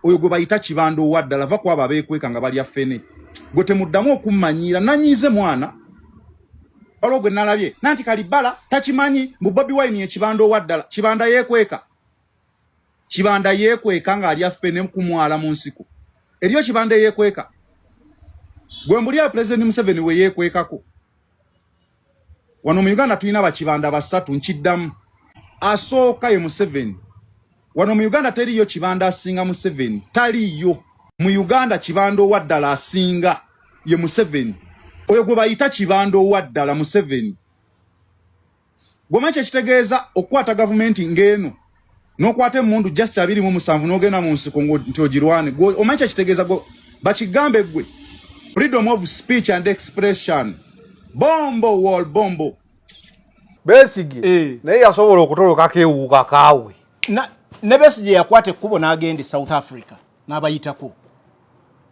Oyo gwe bayita Kibanda owa ddala, va kwabo abeekweka nga balya ffene. Gwe temuddamu okummanyiira, nanyiize mwana. Waliwo gwe nalabye nanti Kalibbala takimanyi mbu Bobi Wine ye Kibanda owa ddala. Kibanda yeekweka, Kibanda yeekweka ng'alya ffene kumwala mu nsiko. Eriyo Kibanda eyeekweka? Gwe mbulira Pulezidenti Museveni we yeekwekako. Wano mu Uganda tulina bakibanda basatu, nkiddamu. Asooka ye Museveni. Wano mu Uganda teriiyo Kibanda asinga Museveni, taliiyo. Mu Uganda Kibanda owa ddala asinga ye Museveni. Oyo gwe bayita Kibanda owa ddala Museveni. Gwe kyekitegeeza okukwata gavumenti ng'eno n'okwata emmundu just 27 n'ogenda mu nsiko nti ogirwane. Omanyi kyekitegeeza? Gwe bakigambe gwe. Freedom of speech and expression. Bombo wall bombo. Besigye naye yasobola okutolokako ewuuka kaawe. Ne Besigye yakwata ekkubo n'agenda e South Africa n'abayitako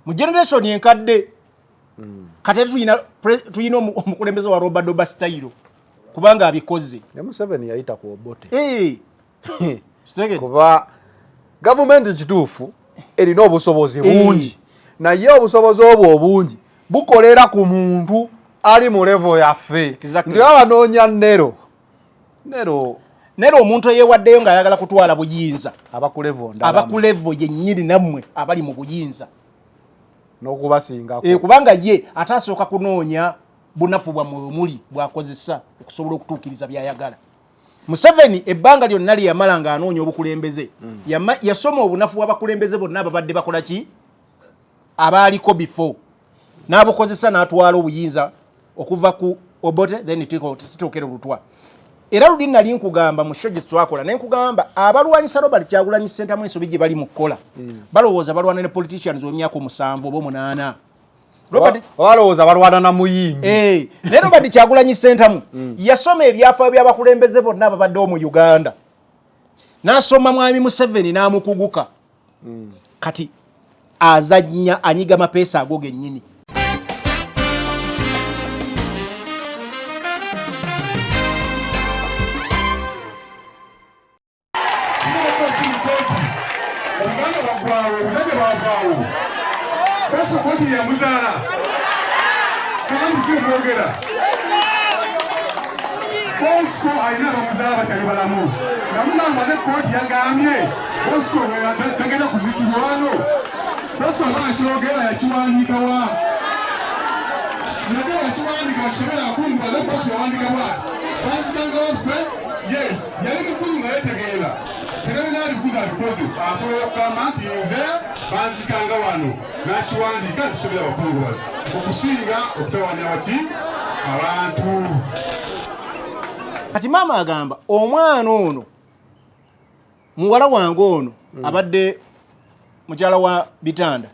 mu generation enkadde. Kati ate tulina omukulembeze wa Robadoba style kubanga abikoze. Ne Museveni yayita ku Obote. Kitegedde? Kuba gavumenti kituufu erina obusobozi bungi, naye obusobozi obwo obungi bukolera ku muntu ali mu level yaffe. Nti baba banoonya Nero, Nero. Nero omuntu eyewaddeyo ng'ayagala kutwala buyinza aba ku level ndala. Aba ku level yennyini nammwe abali mu buyinza n'okubasingako. Kubanga ye ate asooka kunoonya bunafu bwammwe wemuli bwakozesa okusobola okutuukiriza by'ayagala. Museveni ebbanga lyonna lye yamala ng'anoonya obukulembeze, yasoma obunafu bw'abakulembeze bonna ababadde bakola ki abaaliko before, n'abukozesa n'atwala obuyinza okuva ku Obote, then tituukire Lutwa. Era luli nali nkugamba mu show gye twakola ne nkugamba abalwanyisa Robert Kyagulanyi Ssentamu ensobi gye bali mu kukola, balowooza balwana ne politicians w'emyaka 7 oba 8. Robert balowooza balwana na muyimbi. Naye Robert Kyagulanyi Ssentamu yasoma ebyafaayo by'abakulembeze bonna ababaddewo mu Uganda, n'asoma Mwami Museveni n'amukuguka. Kati azannya anyiga mapeesa ago gennyini. Obuganda bagwawo, obuzadde bwavaawo. Basi kooti yamuzaala. Kakati biki okwogera? Bosco alina abamuzaala bakyali balamu. Namugamba ne kooti yagambye Bosco tagenda kuzikibwa wano. Bosco aba akyogera yakiwandiika wa? Nabyo yakiwandiika bakisomera akungu baze. Bosco yawandiika bw'ati: banzikanga waffe. Yes, yali mukulu nga yetegeera. Tegalina abiguze abikoze, asobola okugamba nti nze banzikanga wano, n'akiwandiika ntusomera abakungubazi okusinga okutawanya baki abantu. Kati maama agamba omwana ono muwala wange ono abadde mukyala wa Bitanda,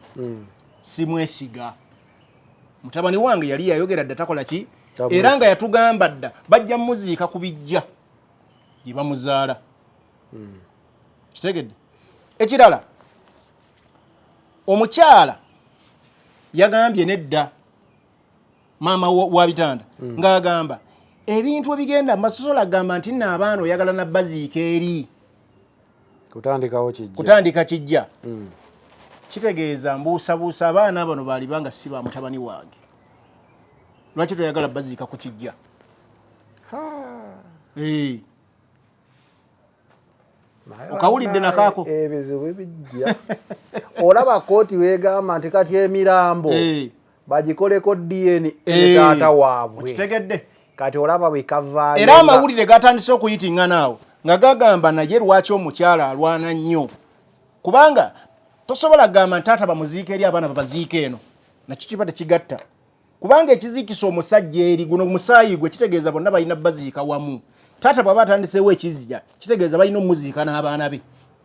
simwesiga. Mutabani wange yali yayogera dda takola ki. Tamwesiga. Era nga yatugamba dda bajja muziika ku bijja gye bamuzaala. Kitegedde? Ekirala, omukyala yagambye nedda maama wa Bitanda ng'agamba ebintu ebigenda masosola agamba nti nno abaana oyagala nabbaziika eri. Kutandikawo kijja. Kutandika kijja. Kitegeeza mbuusabuusa abaana bano baaliba nga si ba mutabani wange. Lwaki toyagala baziika ku kijja? Naye Okawulidde nakaako? Ebizibu bijja. Olaba kooti weegamba nti kati emirambo bagikoleko DNA taata waabwe. Okitegedde? Kati olaba bwekavaayo. Era amawulire gatandise okuyitingana awo nga gagamba naye lwaki omukyala alwana nnyo, kubanga tosobola kugamba nti taata bamuziika eri, abaana babaziika eno. Nakyo kiba tekigatta, kubanga ekiziikisa omusajja eri guno musaayi gwe, kitegeeza bonna balina baziika wamu. Taata bw'aba atandiseewo ekizija, kitegeeza balina omuziika n'abaana be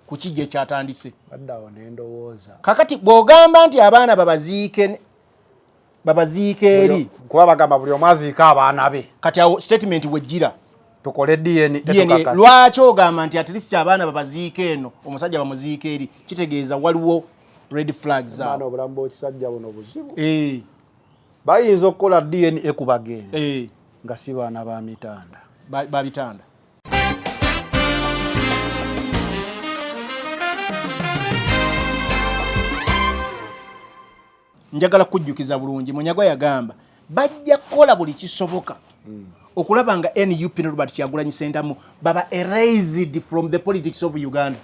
ku kijja ekyatandise. Badde awo nendowooza. Kakati bw'ogamba nti abaana babaziike eri, kuba bagamba buli omu aziika abaana be. Kati awo statement wejjira. Tukole DNA. DNA. Tukakase. Lwaki ogamba nti at least abaana babaziike eno, omusajja bamuziike eri? Kitegeeza waliwo red flags Abaana awo. Obulamu bw'ekisajja buno buzibu. Bayinza okukola DNA ku bagenzi nga si baana ba Mitanda. Ba Bitanda. Njagala kujjukiza bulungi, Munyagwa yagamba bajja kukola buli kisoboka okulaba nga NUP ne Robert Kyagulanyi Ssentamu baba erased from the politics of Uganda.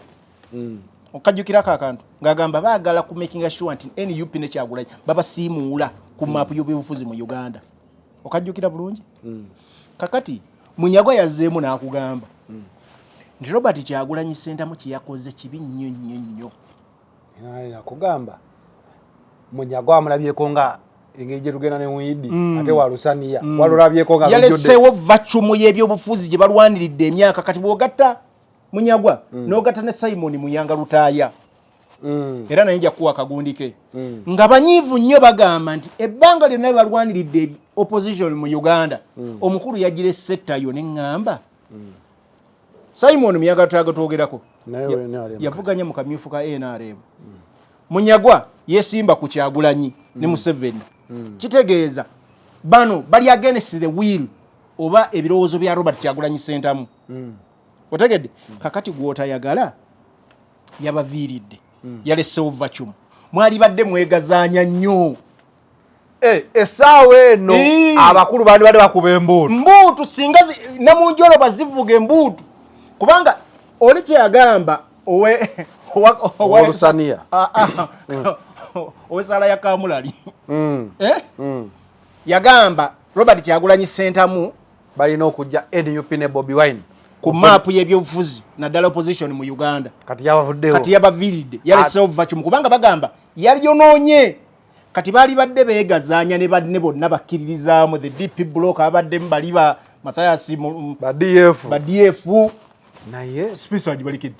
Okajjukirako akantu ng'agamba baagala ku making sure nti NUP ne Kyagulanyi babasiimuula ku maapu y'obyobufuzi mu Uganda. Okajjukira bulungi? Kakati Munyagwa yazzeemu n'akugamba nti Robert Kyagulanyi Ssentamu kye yakoze kibi nnyo nnyo nnyo. Nakugamba Munyagwa amulabyeko nga engeri gye tugenda ne Widi, ate walusaniya walulabyeko nga yaleseewo vacuum y'ebyobufuzi gye balwaniridde emyaka. Kati bw'ogatta Munyagwa n'ogatta ne Simon Muyanga Lutaaya, era naye nja kuwa akagundi ke, nga banyiivu nnyo, bagamba nti ebbanga lyonna balwaniridde opposition mu Uganda, omukulu yagirese ettayo. Neŋŋamba Simon Muyanga Lutaaya twogerako yavuganya mu kamyufu ka NRM. Munyagwa yesimba ku Kyagulanyi ne Museveni. Kitegeeza bano bali against the will oba ebirowoozo bya Robert Kyagulanyi Sentamu. Otegedde? Kakati gwotayagala yabaviiridde, yalesewo vacuum. Mwali badde mwegazaanya nnyo. Eh, essaawa eno abakulu bandi badde bakuba embuutu. Mbuutu singa namunjolo bazivuga embuutu, kubanga oli kyeyagamba owolusaniya. Ah, ah. Owesaala ya Kamulali. Eh? Yagamba Robert Kyagulanyi Sentamu balina okujja NUP ne Bobi Wine ku maapu y'ebyobufuzi, naddala opposition mu Uganda. Kati yabavuddewo. Kati yabaviiridde, yalesewo vacuum, kubanga bagamba yalyonoonye. Kati baali badde beegazaanya ne banne bonna bakkiririzaamu, the DP block abaddemu bali ba Mathias ba DF. Ba DF. Naye space agibalekedde.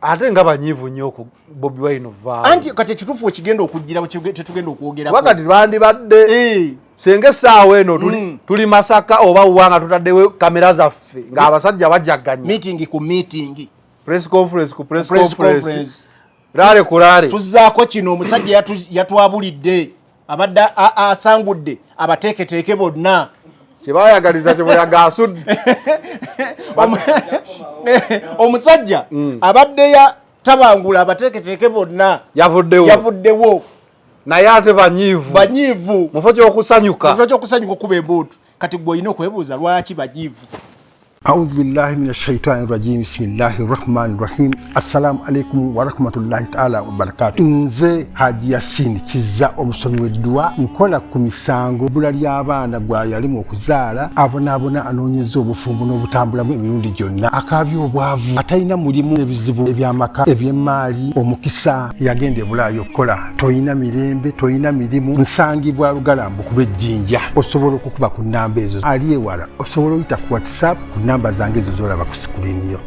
Ate nga banyiivu nnyo ku Bobi Wine ovaawo. Anti kati ekituufu ekigenda okujjira tetugenda okwogerako. Wakati bandibadde senga essaawa eno tuli, tuli Masaka oba wa nga tutaddewo kamera zaffe ng'abasajja bajaganya. Meeting ku meeting. Press conference ku press press conference, conference. Rally ku rally. Tuzzaako kino, omusajja yatwabulidde, abadde asangudde abateeketeeke bonna. Kyebayagaliza kyebuyaga asudde. Omusajja abadde yatabangula abateeketeeke bonna. Yavuddewo. Yavuddewo. Naye ate banyiivu. Banyiivu. Mufo ky'okusanyuka. Mu kifo ky'okusanyuka okuba embuutu. Kati gwe olina okwebuuza lwaki banyiivu. أعوذ بالله من الشيطان الرجيم، بسم الله الرحمن الرحيم. السلام عليكم ورحمة الله تعالى وبركاته. Nze Haji Yasin Kiza, omusomi w'edduwa. Nkola ku misango, bbula ly'abaana, gwa yalimu okuzaala, abonaabona, anoonyeza obufumbo n'obutambulamu emirundi gyonna, akaabya obwavu, atalina mulimu, ebizibu eby'amaka, eby'emmaali, omukisa, yagenda ebulaayo okukola, toyina mirembe, toyina mirimu. Nsangibwa Lugalambu ku lw'Ejjinja. Osobola okukuba ku nnamba ezo. Ali ewala osobola oyita ku WhatsApp ku namba zange ezo zolaba ku screen yo.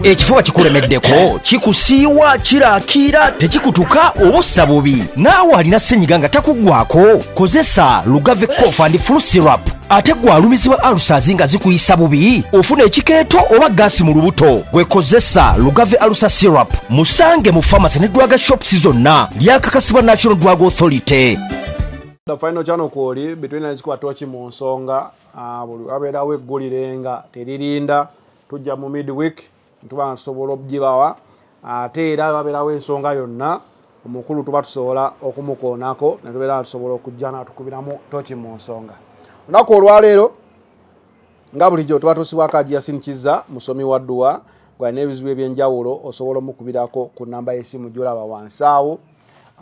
Ekifuba kikulemeddeko, kikusiiwa, kiraakiira, tekikutuka oba ossa bubi, naawe alina ssenyiga nga takuggwako, kozesa Lugave Cough and Flu Syrup. Ate gwe alumizibwa ulcers nga zikuyisa bubi, ofuna ekikeeto oba gaasi mu lubuto, gwe kozesa Lugave Ulcer Syrup. Musange mu pharmacy ne drug shops zonna. Lyakakasibwa National Drug Authority. The final channel kwoli between lines kuba toki mu nsonga. Buli wabeerawo eggulire nga teririnda tujja mu midweek, tuba nga tusobola okugibawa. Ate era wabeerawo ensonga yonna, omukulu tuba tusobola okumukoonako ne tubeera nga tusobola okujja n'atukubiramu toki mu nsonga. Olunaku olwaleero nga bulijjo tuba tusibwako Haji Yasin Kiza, musomi wa dduwa. Gwalina ebizibu ebyenjawulo osobola omukubirako ku namba y'essimu gy'olaba wansi awo,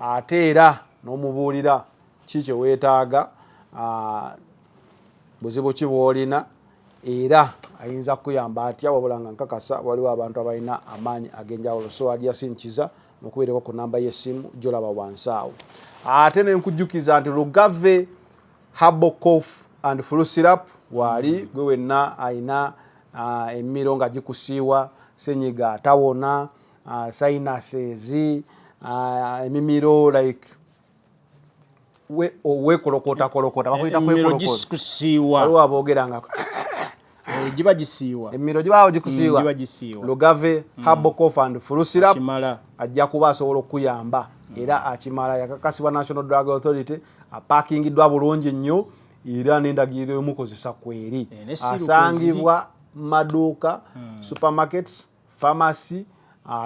ate era n'omubuulira ki kye weetaaga, buzibu ki bw'olina, era ayinza kukuyamba atya. Wabula nga nkakasa waliwo abantu abalina amaanyi ag'enjawulo. So Haji Yasin Kiza, mukubireko ku namba y'essimu gy'olaba wansi awo. Ate nenkujjukiza nti Lugave Herbal Cough and Flu Syrup waali. Gwe wenna alina emimiro nga gikusiiwa, senyiga atawona, sinuses, emimiro like weekolokota kolokota, bakuyita emimiro kwekolokota. Gikusiiwa. Waliwo aboogera nga Giba gisiiwa. Emimiro gibaawo gikusiiwa. Giba gisiiwa. Lugave Herbal Cough and Flu Syrup kimala. Ajja kuba asobola okukuyamba era akimala. Yakakasibwa National Drug Authority, apakingiddwa bulungi nnyo, era n'endagiriro emukozesa kweri. Eh, ne syrup. Asangibwa maduuka, supermarkets, pharmacy,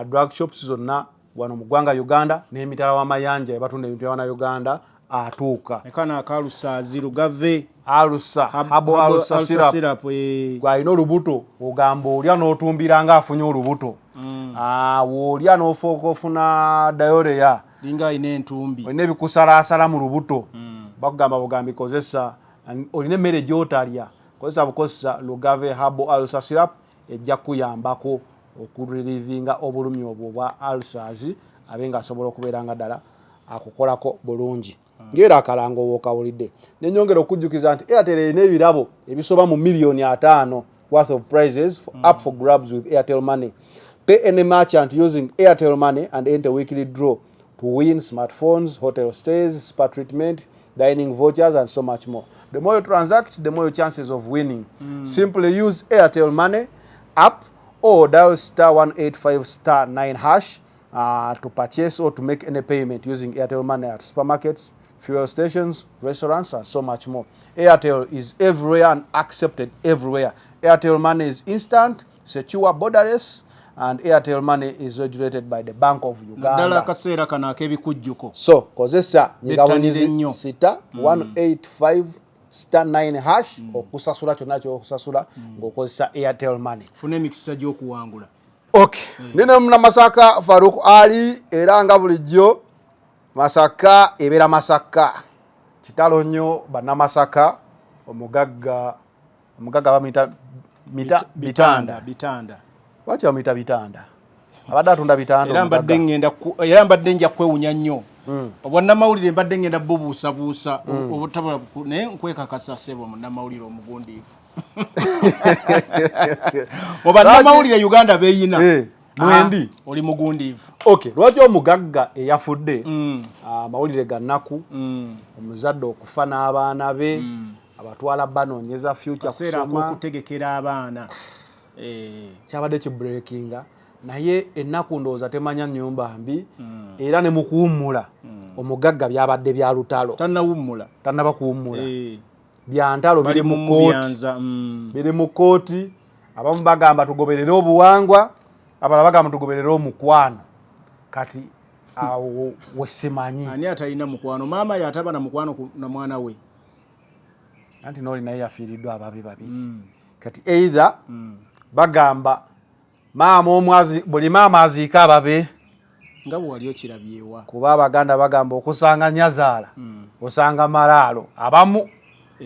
drug shops zonna Wano mu ggwanga Uganda n'emitala w'amayanja ebatunda ebintu bya Uganda atuuka. Ekana akalusaazi Lugave Alusa Habo Alusa syrup. Gwalina olubuto ogamba olya n'otumbira nga afunye olubuto. Woolya n'ofuuka ofuna diarrhea. Linga alina entumbi. Olina ebikusalasala mu lubuto. Bakugamba bugambi kozesa, olina emmere gy'otalya, kozesa bukozesa Lugave Herbal Ulcer Syrup, ejja kukuyambako okurelivinga obulumi obwo obwa ulcers, abe nga asobola okubeera nga ddala akukolako bulungi. Ng'era akalango wookawulidde. Nenyongera okujjukiza nti Airtel erina ebirabo ebisoba mu miliyoni 50 worth of prizes up for grabs with Airtel Money. Pay any merchant using Airtel Money and enter weekly draw to win smartphones, hotel stays, spa treatment, dining vouchers and so much more. The more you transact, the more your chances of winning. Simply use Airtel Money app or dial *185*9# to purchase or to make any payment using Airtel Money at supermarkets, fuel stations, restaurants, and so much more. Airtel is everywhere and accepted everywhere. Airtel Money is instant, secure, borderless, and Airtel Money is regulated by the Bank of Naddala Uganda. Akaseera kano ak'ebikujjuko. So kozesa Bettanire nnyo. *185*9# okusasula kyonna kyokusasula ng'okozesa Airtel Money. Funa emikisa gy'okuwangula. Okay, nina Munamasaka Faruk Ali, era nga bulijjo Masaka ebeera Masaka. Kitalo nnyo Bannamasaka, omugagga bamuyita Bitanda. Bitanda. Lwaki bamuyita Bitanda? Abadde atunda bitanda? Era mbadde Omugagga. Era mbadde nja kwewunya nnyo obwannamawulire, mbadde ngenda bubuusabuusa obutabula, naye nkwekakasa ssebo munnamawulire omugundiivu. Obannamawulire Uganda beeyina. Mwendi. Ah, oli mugundiivu. Okay, lwaki omugagga eyafudde, amawulire ga nnaku, omuzadde okufa n'abaana be abatwala banoonyeza future, kaseera kusoma, ak'okutegekera abaana. Kyabadde kibreakinga, naye ennaku ndowooza temanya nnyumba mbi, era ne mu kuwummula omugagga byabadde bya lutalo. Tannawummula. Tannaba kuwummula. Bya ntalo Bali biri mu mu kooti. mubyanza. Biri mu kooti. Abamu bagamba tugoberere obuwangwa, abalala bagamba tugoberere omukwano. Kati awo wesimanyi. Ani atalina mukwano? Maama yataba na mukwano na mwana we? Anti nooli naye yafiiriddwa ababi babiri. Kati either bagamba maama omu buli maama aziika ababe, Nga bwe wali okirabyewa. Kuba Abaganda bagamba okusanga nyazaala osanga malaalo. Abamu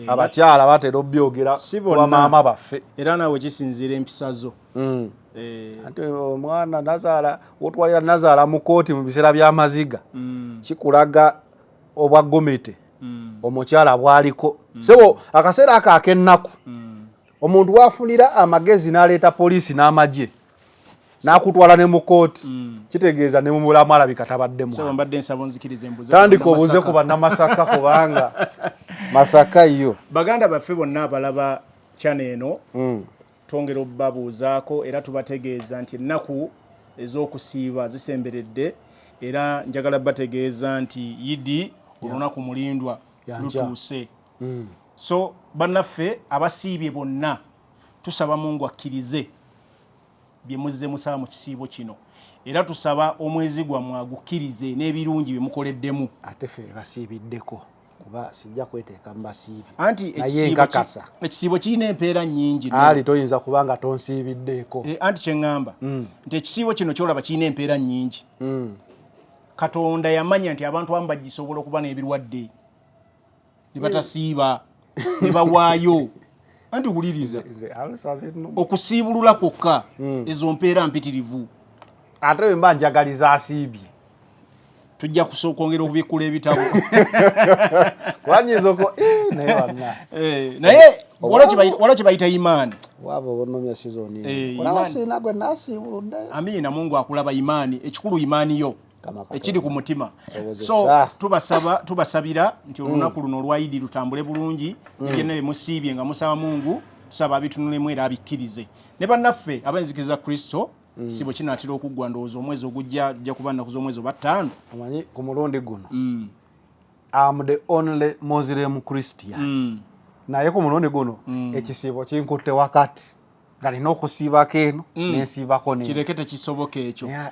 abakyala batera obyogera Si kuba bonna. maama baffe. Era naawe kisinziira empisa zo. Anti omwana nazaala, wotwalira nazaala mu kooti mu biseera by'amaziga, kikulaga obwa gomete omukyala bwaliko. Sebo akaseera ako ak'ennaku, omuntu wafunira amagezi n'aleeta poliisi n'amagye n'akutwala ne mu kooti, kitegeeza ne mu bulamu alabika tabadde Sebo, mwana. mbadde nsaba onzikirize mbuze Tandika ku obuze ku Bannamasaka, kubanga Masaka yo. Baganda baffe bonna abalaba channel eno, twongera obubabuuzaako era tubategeeza nti ennaku ez'okusiiba zisemberedde, era njagala bategeeza nti Yidi olunaku mulindwa Yankya. lutuuse. So bannaffe abasiibye bonna, tusaba Mungu akkirize bye muzze musaba mu kisiibo kino, era tusaba omwezi gwammwe agukkirize n'ebirungi bye mukoleddemu. Ate ffe basiibiddeko, kuba sijja kweteeka mu basiibye. Anti Naye nkakasa. Ekisiibo kirina empeera nnyingi nnyo. Ali toyinza kuba nga tonsiibiddeeko. Anti kyeŋŋamba nti ekisiibo kino kyolaba kirina empeera nnyingi. Katonda yamanya nti abantu abamu bagisobola okuba n'ebirwadde ne batasiiba ne bawaayo. Anti wuliriza, Nze alusa zino. okusiibulula kwokka, ezo mpeera mpitirivu. Ate bwe mba njagaliza asiibye, Tujja kusooka kwongera okubikkula ebitabo. Kuba nyinza oko naye wanna Naye waliwo kye bayita imaani. Waava obunomya sizoni. Olaba, Imaani. sirina gwe nasiibuludde. Amiina, Mungu akulaba. Imaani, ekikulu imaani yo Kama Katonda. ekiri ku mutima. Sobozesa. So tubasaba, tubasabira nti olunaku luno olwa Idi lutambule bulungi, ebyonna bye musiibye nga musaba Mungu, tusaba abitunulemu era abikkirize. Ne bannaffe ab'enzikiriza Kristo, si bwe kinaatera okuggwa, ndowooza omwezi ogujja ajja kuba nnaku z'omwezi oba 5. Omanyi ku mulundi guno am the only Muslim Christian, naye ku mulundi guno ekisiibo kinkutte wakati nga nina okusiibako eno, nensiibako neno. Kireke, tekisoboka ekyo. Yeah.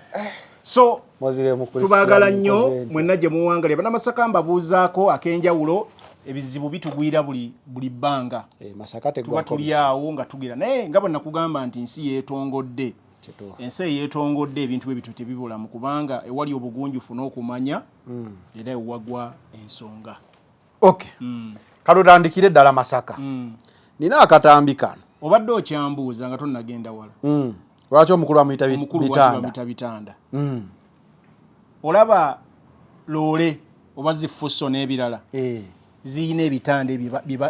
So Muziremu Kristo, Tubaagala nnyo mukoze nti. mwenna gye muwangalira. Bannamasaka mbabuuzaako ak'enjawulo, ebizibu bitugwira buli buli bbanga. Masaka Tuba teggwako tuli bizibu. awo nga tugira, naye nga bwe nakugamba nti nsi yeetongodde. Kituufu. Ensi eyeetongodde ebintu bwe bityo tebibulamu, kubanga ewali obugunjufu n'okumanya era ewagwa ensonga. Okay. Katutandikire ddala Masaka. Nina akatambi kano. Obadde okyambuuza nga tonnagenda wala. Lwaki omukulu bamuyita Omukulu lwaki Bitanda? bamuyita Bitanda? Olaba loole oba zifuso n'ebirala ziyina ebitanda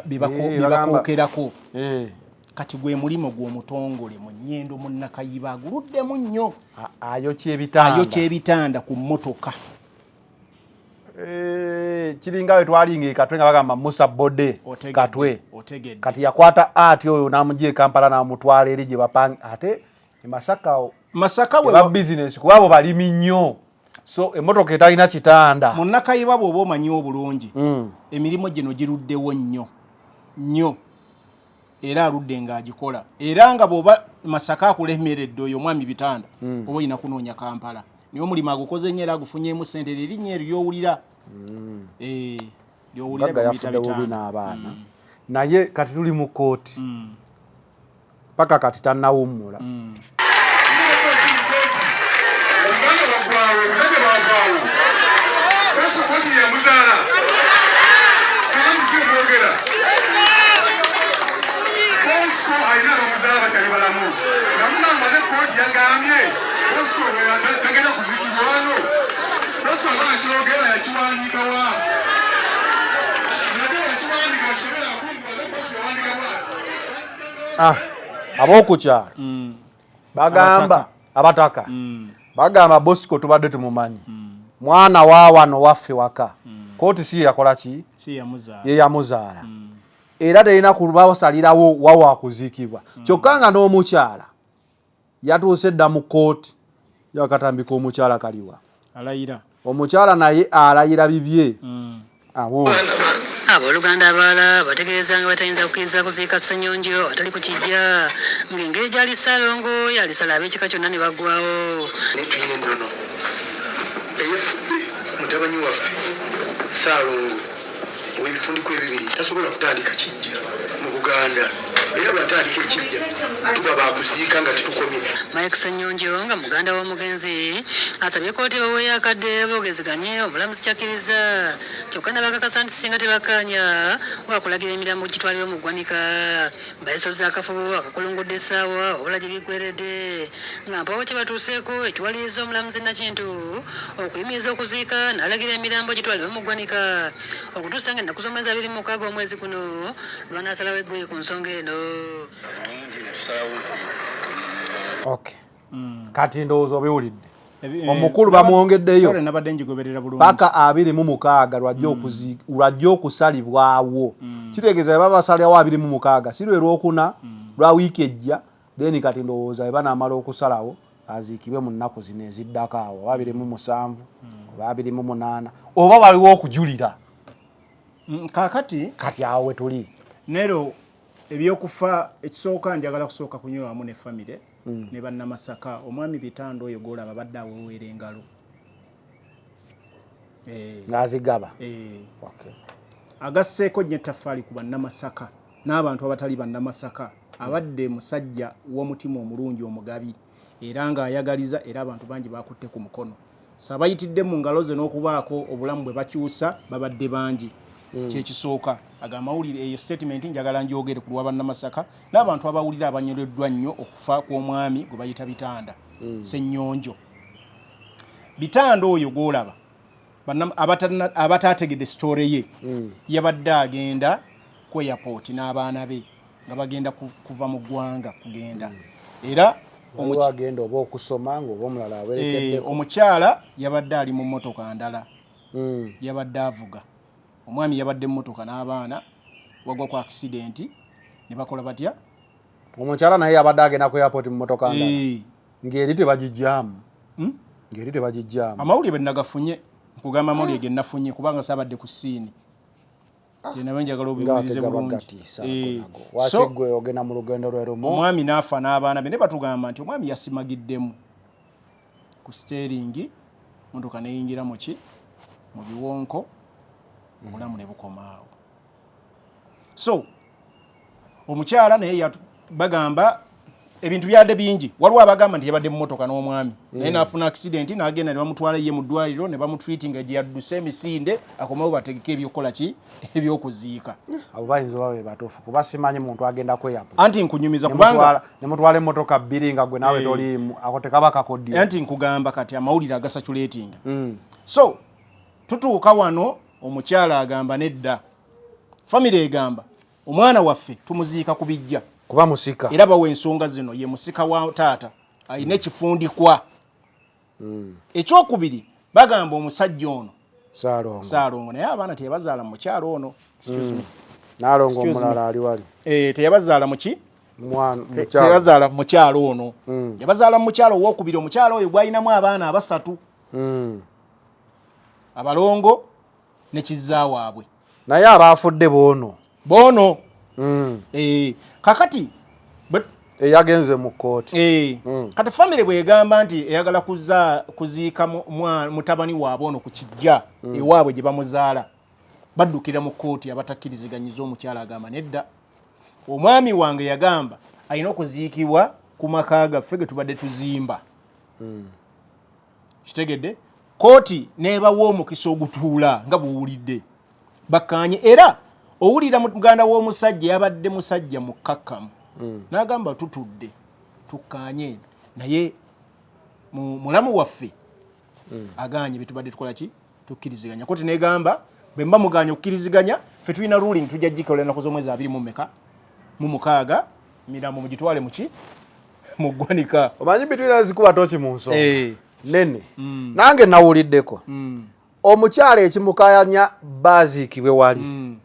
byebakookerako. Kati gwe mulimu gw'omutongole mu Nnyendo Munnakayiba aguluddemu nnyo. Ayokya ebitanda. Ayokya ebitanda ku mmotoka. Kiringa we twalinga e Katwe nga bagamba Musa Bode. Otegedde, Katwe. Otegedde. Kati yakwata ati oyo n'amugya e Kampala n'amutwala eri gye bapanga, ate e Masaka awo Masaka we eba bizinesi kuba abo balimi nnyo, so emmotoka etalina kitanda. Munnakayiba bw'oba omanyi obulungi, emirimu gino giruddewo nnyo nnyo, era aludde ng'agikola, era nga bw'oba Masaka akulemeredde oyo omwami Bitanda, oba olina kunoonya Kampala, naye omulimu agukoze nnyo era agufunyeemu ssente. Erinnya eryo ly'owulira, ly'owulira Mugagga bamuyita yafudde bubi Bitanda. n'abaana, naye kati tuli mu kkooti, paka kati tannawummula. Omuganda bagwawo, obuzadde bwavaawo. Yesu koti yamuzaala. Era muki mwogera. Bosco alina abamuzaala bakyali balamu. Namugamba ne kooti yagambye Bosco tagenda kuzikibwa wano. Bosco aba akyogera yakiwandiika wa? Naye yakiwandiika bakisomera akungu baze Bosco yawandiika bw'ati. Ab'oku kyalo bagamba, abataka bagamba Bosco tubadde tumumanyi, mwana wa wano waffe waka. Kooti si ye yakola ki? Si yamuzaala. Ye yamuzaala, era terina kubasalirawo wawa kuziikibwa. Kyokka nga n'omukyala yatuuse dda mu kooti, yakatambika omukyala kaliwa? Alayira. Omukyala naye alayira bibye awo. Abooluganda abalala bategeeza nga batayinza kukkiriza kuziika Ssenyonjo atali ku kijja, ng'engeri gy'ali Ssaalongo yalisala ab'ekika kyonna ne baggwawo. Naye tulina ennono eyefudde mutabani waffe Ssaalongo ow'ebifundiko ebibiri tasobola kutandika kijja mu Buganda, era bw'atandika ekijja tuba bakuziika nga tetukomye. Mike Ssenyonjo nga muganda w'omugenzi asabye kkooti baweeyo akadde boogezeganye, omulamuzi kyakkiriza, kyokka nabakakasa nti singa tebakkaanya wakulagira emirambo gitwalibwe mu ggwanika. Bayisoza akafubo akakulungudde essaawa wabula gye biggweredde nga mpawo kye batuuseeko, ekiwaliriza omulamuzi Nakintu okuyimiriza okuziika n'alagira emirambo gitwalibwe mu ggwanika okutuusa nga ennaku z'omwezi 26 omwezi guno lwanaasalawo eggoye ku nsonga eno. Okay. Kati ndowooza obiwulidde. Omukulu bamwongeddeyo Sorry, nabadde njigoberera bulungi. paka 26 lwajja okusalibwawo. Kitegeeza bwe baba basalirawo 26, si lwe lwokuna lwa wiiki ejja, then kati ndowooza bwe banaamala okusalawo aziikibwe mu nnaku zino eziddako awo, oba 27 oba 28, oba waliwo okujulira. Kaakati Kati awo we tuli. Nero ebyokufa, ekisooka njagala kusooka kunywa wamu ne famire ne Bannamasaka. Omwami Bitanda oyo gwolaba badde aweweera engalo. Ng'azigaba. Eh. Agasseeko nnyo ettaffaali ku Bannamasaka n'abantu abatali Bannamasaka. Abadde musajja w'omutima omulungi, omugabi, era ng'ayagaliza, era abantu bangi bakutte ku mukono sabayitidde mu ngalo ze n'okubaako obulamu bwe bakyusa, babadde bangi. Kyekisooka aga amawulire, eyo statement njagala njogere ku lwa Bannamasaka n'abantu abawulira abanyoleddwa nnyo okufa kw'omwami gwe bayita Bitanda Ssennyonjo. Bitanda oyo gw'olaba, abataategedde story ye, yabadde agenda ku airport n'abaana be nga bagenda kuva mu ggwanga kugenda, era Waliwo agenda oba okusoma ng'oba omulala awerekeddeko. Omukyala yabadde ali mu mmotoka ndala, yabadde avuga. Omwami yabadde mu mmotoka n'abaana, wagwa ku accident ne bakola batya? Omukyala naye yabadde agenda ku airport mu motoka ndala? Eh. Ng'eri tebagijjaamu? Ng'eri tebagijjaamu? Amawulire bwe nagafunye, nkugamba amawulire ge nafunye, kubanga saabadde ku scene, nabe njagala obiwulirize Ng'ate bulungi. gabagatiisa. Eh. Ago nago waki? So, Gwe ogenda mu lugendo lwe lumu. Omwami n'afa n'abaana be, ne batugamba nti omwami yasimagiddemu ku steering. Motoka neyingira muki mu biwonko, obulamu ne bukomaawo. So omukyala naye bagamba ebintu byadde bingi. Waliwo abagamba nti yabadde mu motoka n'omwami, naye n'afuna accident, n'agenda ne bamutwala ye mu ddwaliro ne bamutreatinga, gye yadduse emisinde akomawo bategeke ebyokukola ki, ebyokuziika. Abo bayinza oba be batuufu, kuba simanyi muntu agenda kweyapu Anti nkunyumiza kubanga nemutwala emmotoka bbiri nga gwe naawe toliimu, ako tekaba kakodyo. Anti nkugamba kati amawulire agasaculatinga. So tutuuka wano, omukyala agamba nedda, famire egamba omwana waffe tumuziika ku bijja kuba musika. Era bawa ensonga zino, ye musika wa taata, alina ekifundikwa. Ekyokubiri, bagamba omusajja ono Saalongo. Saalongo naye abaana teyabazaala mu mukyalo ono. Excuse me. Naalongo. Excuse me. Omulala ali wali. Teyabazaala muki? Mwana mukyalo. Teyabazaala mu mukyalo ono, yabazaala mu mukyalo owokubiri, omukyalo oyo gwalinamu abaana abasatu, abalongo ne kizza waabwe. Naye abaafudde boono. Boono. Kakati Eyagenze mu kkooti. Kati famire bwegamba nti eyagala kuziika mutabani waabwe ono ku kijja ewaabwe gye bamuzaala, baddukira mu kkooti. Abatakkiriziganyiza, omukyala agamba nedda, omwami wange yagamba alina okuziikibwa ku maka gaffe ge tubadde tuzimba. Kitegedde, kooti nebawa omukisa ogutuula nga bwowulidde bakkaanye. Era owulira muganda w'omusajja yabadde musajja mukkakkamu, n'agamba tutudde tukkaanye, naye mulamu waffe aganye betubadde tukola ki, tukkiriziganya. Kooti negamba bwe mba muganye okukkiriziganya, ffe tulina ruling, tujja gikola ennaku z'omwezi abiri mu meka mu mukaaga, mirambo mugitwale muki, mu ggwanika. Omanyi bitwina zikuba toki mu nsonga nene. Nange nawuliddeko omukyala ekimukayanya baziikibwe wali,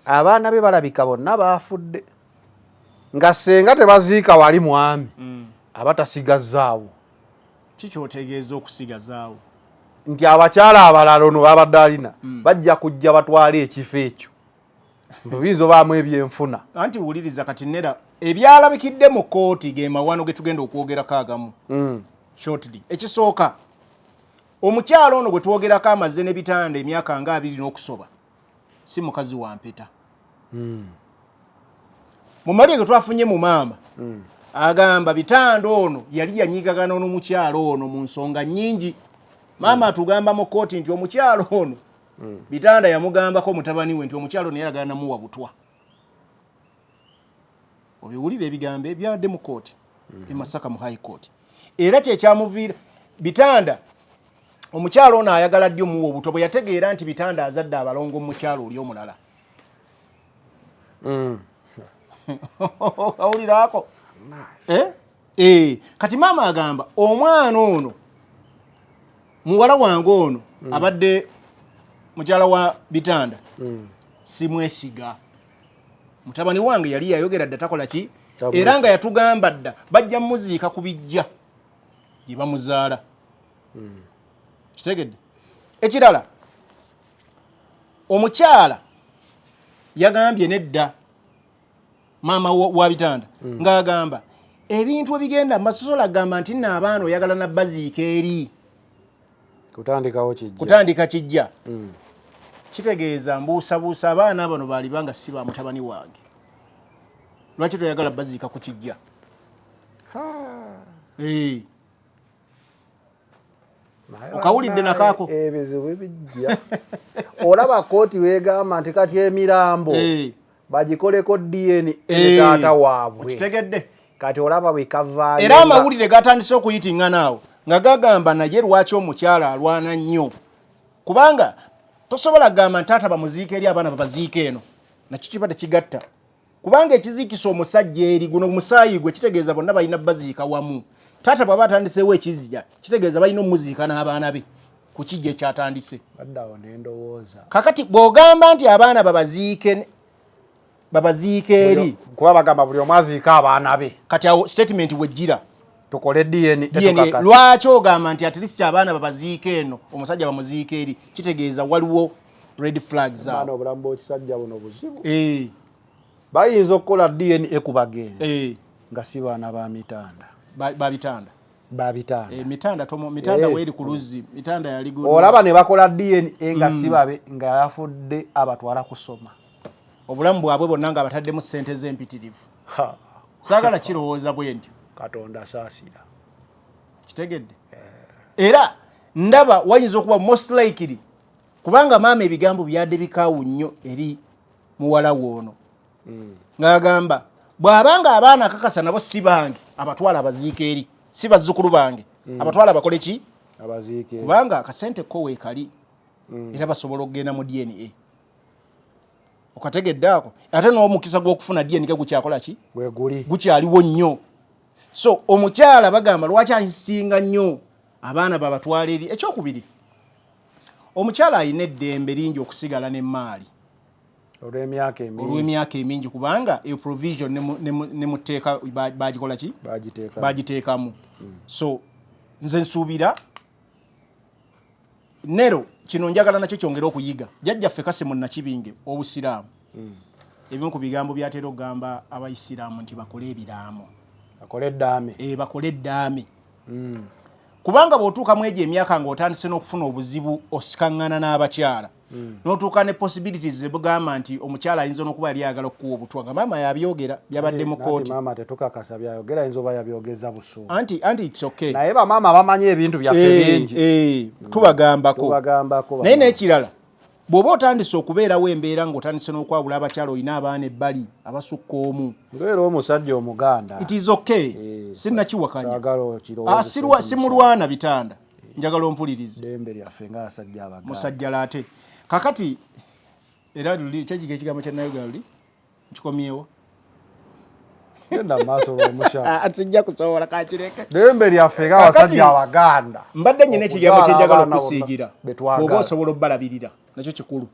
abaana be balabika bonna baafudde, nga senga tebaziika wali mwami aba tasigazaawo. Kikyotegeeza okusigazaawo? Nti abakyala abalala ono babadde alina bajja kujja batwale ekifo ekyo, biyinza obaamu ebyenfuna. Anti wuliriza kati, nera ebyalabikidde mu kooti ge mawano ge tugenda okwogerako agamu shortly. Ekisooka, omukyalo ono gwe twogerako amaze n'ebitanda emyaka nga 20 n'okusoba, si mukazi wa mpeta. Mu mawulire ge twafunye mu maama, agamba bitanda ono yali yanyigagana n'omukyalo ono mu nsonga nnyingi. Maama atugamba mu kooti nti omukyalo ono bitanda yamugambako mutabani we, nti omukyalo ono yalagala namuwa butwa. Obiwulira ebigambo ebyadde mu kooti e Masaka mu High Court. Era kyekyamuviira bitanda, omukyalo ono ayagala ddi omuwa obutwa, bwe yategeera nti bitanda azadde abalongo mu mukyalo oli omulala. Awuliraako. Eh? Kati maama agamba omwana ono, muwala wange ono abadde mukyala wa bitanda, simwesiga. Mutabani wange yali yayogera dda takola ki, era nga yatugamba dda bajja muziika ku bijja gye bamuzaala. Kitegedde. Ekirala, omukyala yagambye nedda, maama wa bitanda, ng'agamba ebintu ebigenda masosola, agamba nti nno abaana oyagala nabbaziika eri. Kutandikawo kijja. Kutandika kijja. Kitegeeza mbuusabuusa abaana bano baaliba nga si ba mutabani wange. Lwaki toyagala baziika ku kijja? Eh. Okawulidde nakaako? Ebizibu bijja. Olaba kooti weegamba nti kati emirambo bagikoleko DNA taata waabwe. Okitegedde. Kati olaba bwekavaayo. Era amawulire gatandise okuyitingana awo nga gagamba naye lwaki omukyala alwana nnyo, kubanga tosobola kugamba nti taata bamuziika eri, abaana babaziika eno. Nakyo kiba tekigatta, kubanga ekiziikisa omusajja eri guno musaayi gwe, kitegeeza bonna balina baziika wamu. Taata bw'aba atandiseewo ekizija, kitegeeza balina omuziika n'abaana be ku kijja ekyatandise. Baddawo nendowooza. Kakati bw'ogamba nti abaana babaziike eri, kuba bagamba buli omu aziika abaana be. Kati awo statement wejjira. Tukole DNA. DNA. Tukakase. Lwaki ogamba nti at least abaana babaziike eno, omusajja bamuziike eri? Kitegeeza waliwo red flags Abaana awo. Obulamu bw'ekisajja buno buzibu. Eh, Bayinza okukola DNA ku bagenzi Eh, nga si baana ba mitanda. Babitanda. Babitanda. Eh, mitanda tomo mitanda Eh. weeri ku luzzi mitanda yali Olaba ne bakola DNA nga si babe, nga yafudde abatwala kusoma. Obulamu bwabwe bwonna nga bataddemu ssente z'empitirivu. Ha, Saagala kirowooza bwe ntyo. Katonda saasira. Kitegedde era ndaba wayinza okuba most likely kubanga maama ebigambo byadde bikaawu nnyo eri muwala we ono, ng'agamba bw'abanga abaana akakasa nabo si bange, abatwala abaziika eri, si bazzukulu bange, abatwala bakole ki? Abaziike. Kubanga akasente ko weekali era basobola okugenda mu DNA. Okategedde ako? Ate n'omukisa gw'okufuna DNA gukyakola ki? Gweguli. Gukyaliwo nnyo. So omukyala bagamba lwaki ainsistinga nnyo abaana babatwala eri? Ekyokubiri, omukyala alina eddembe lingi okusigala n'emmaali olw'emyaka emingi. Olw'emyaka emingi, kubanga eyo provision ne mu tteeka bagikola ki? Bagiteeka. Bagiteekamu. So nze nsuubira nero kino njagala nakyo kyongere okuyiga. Jjajjaffe Kasimu Nakibinge obusiraamu, ebimu ku bigambo byatera okugamba abayisiraamu nti bakole ebiraamo. Akole eddaame. E, bakole eddaame, kubanga bw'otuuka mu egyo emyaka ng'otandise n'okufuna obuzibu osikaŋŋana n'abakyala, n'otuuka ne possibilities zebugamba nti omukyala ayinza n'okuba yali ayagala okukuwa obutwa, nga maama yabyogera byabadde mu Nanti kooti. Maama tetukakasa byayogera, ayinza oba yabyogeza busungu. Anti it's okay. Naye bamaama bamanyi ebintu byaffe bingi. Tubagambako. Tubagambako. Naye bamaama. n'ekirala, bw'oba otandise okubeerawo embeera ng'otandise n'okwawula abakyala, olina abaana ebbali abasukka omu, Ngaera omusajja omuganda. It is okay. Sinnakiwakanya. Saagala okirowooze. Ah, simulwana bitanda, njagala ompulirize. Ddembe lyaffe ng'abasajja abaganda. Musajja laate kakati era luli kyekiga ekigambo kya nayogera luli nkikomyewo. Genda mu maaso lwomusha. Ah, sijja kusobola, kakireke. Ddembe lyaffe ng'abasajja abaganda. Mbadde nyina ekigambo Okuzaala kyenjagala abaana okusiigira. bonna betwagala. Bw'oba osobola obbalabirira nakyo kikulu.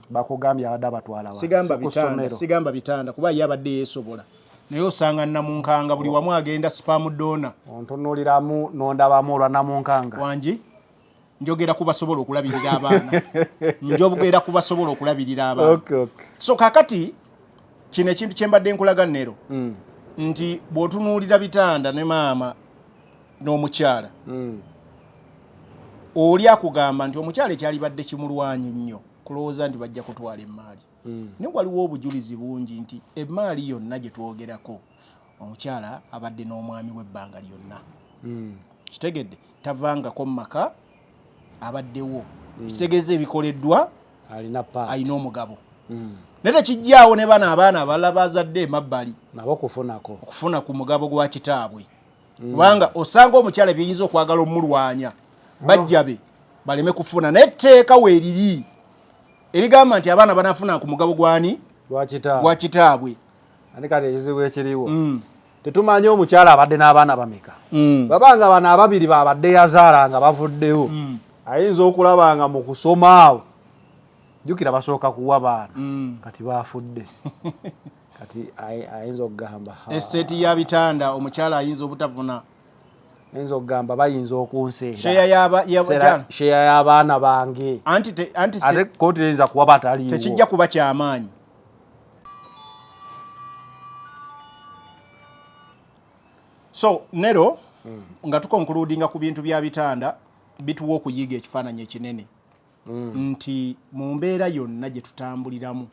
Bakugambye abadde abatwala wa? Sigamba Si ku bitanda. ssomero. Sigamba bitanda kuba ye abadde yeesobola, naye osanga namunkanga buli wamu agenda sperm donor. Ontunuuliramu n'ondabamu olwa namunkanga. Wangi, njogera ku basobola okulabirira abaana, njogera ku basobola okulabirira abaana. Okay. So kakati kino ekintu kyembadde nkulaga nero nti bw'otunuulira bitanda ne maama n'omukyala, oli akugamba nti omukyala ekyalibadde kimulwanya ennyo kulowooza nti bajja kutwala emmaali, naye waliwo obujulizi bungi nti emmaali yonna gye twogerako, omukyala abadde n'omwami w'ebbanga lyonna. Kitegedde? Tavangako mu maka, abaddewo, kitegeeza ebikoleddwa alina part. Alina omugabo, naye tekijjaawo ne bano abaana abalala bazadde emabbali nabo kufunako. Okufuna ku mugabo gwa kitaabwe, kubanga osanga omukyala byeyinza okwagala omulwanya bajja be baleme kufuna, naye etteeka weeriri erigamba nti abaana banafuna ku mugabo gwani? Lwakitaabwe. Gwa kitaabwe. Ate kati ekizibu ekiriwo, tetumanyi omukyala abadde n'abaana bameka. Babanga bano ababiri babadde yazaala nga bavuddewo, ayinza okulaba nga mu kusoma awo, jjukira basooka kuwa baana, kati bafudde, kati ayinza okugamba, "Ha, Estate ya bitanda omukyala ayinza obutafuna. Ayinza okugamba bayinza okunseera. Share y'abakyala. Share y'abaana bange. Anti Ate kooti eyinza kuwa bataliiwo. Tekijja kuba kyamaanyi. So nero nga tukonkludinga ku bintu bya bitanda, bituwa okuyiga ekifaananyi ekinene nti mu mbeera yonna gye tutambuliramu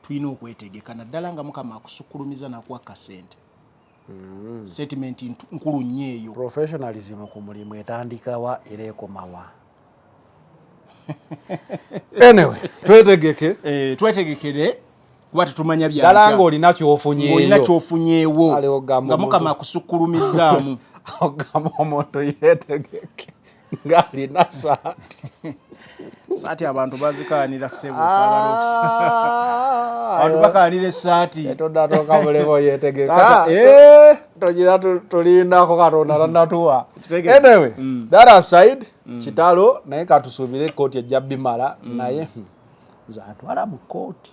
tulina okwetegeka, naddala nga Mukama akusukkulumiza nakuwa kasente. Statement nkulu nnyo eyo. Professionalism ku mulimu etandikawa era ekomawa? Anyway, twetegeke. Eh, twetegekere kuba tetumanya ddala bya ng'olina kyofunyeeyo. Ng'olina kyofunyeewo Ale ogamba nga Mukama akusukkulumizzaamu. Ogamba omuntu yeetegeke ng'alina saati. Saati abantu bazikaanira ssebo, saagala abantu bakaanira essaati. Todatuuka mulemo yeetegeka. Taata, eh. Togira tulindako Katonda tannatuwa. Kitegere. Anyway, that aside, kitalo, naye katusuubire kooti ejja bimala. Naye nze antwala mu kooti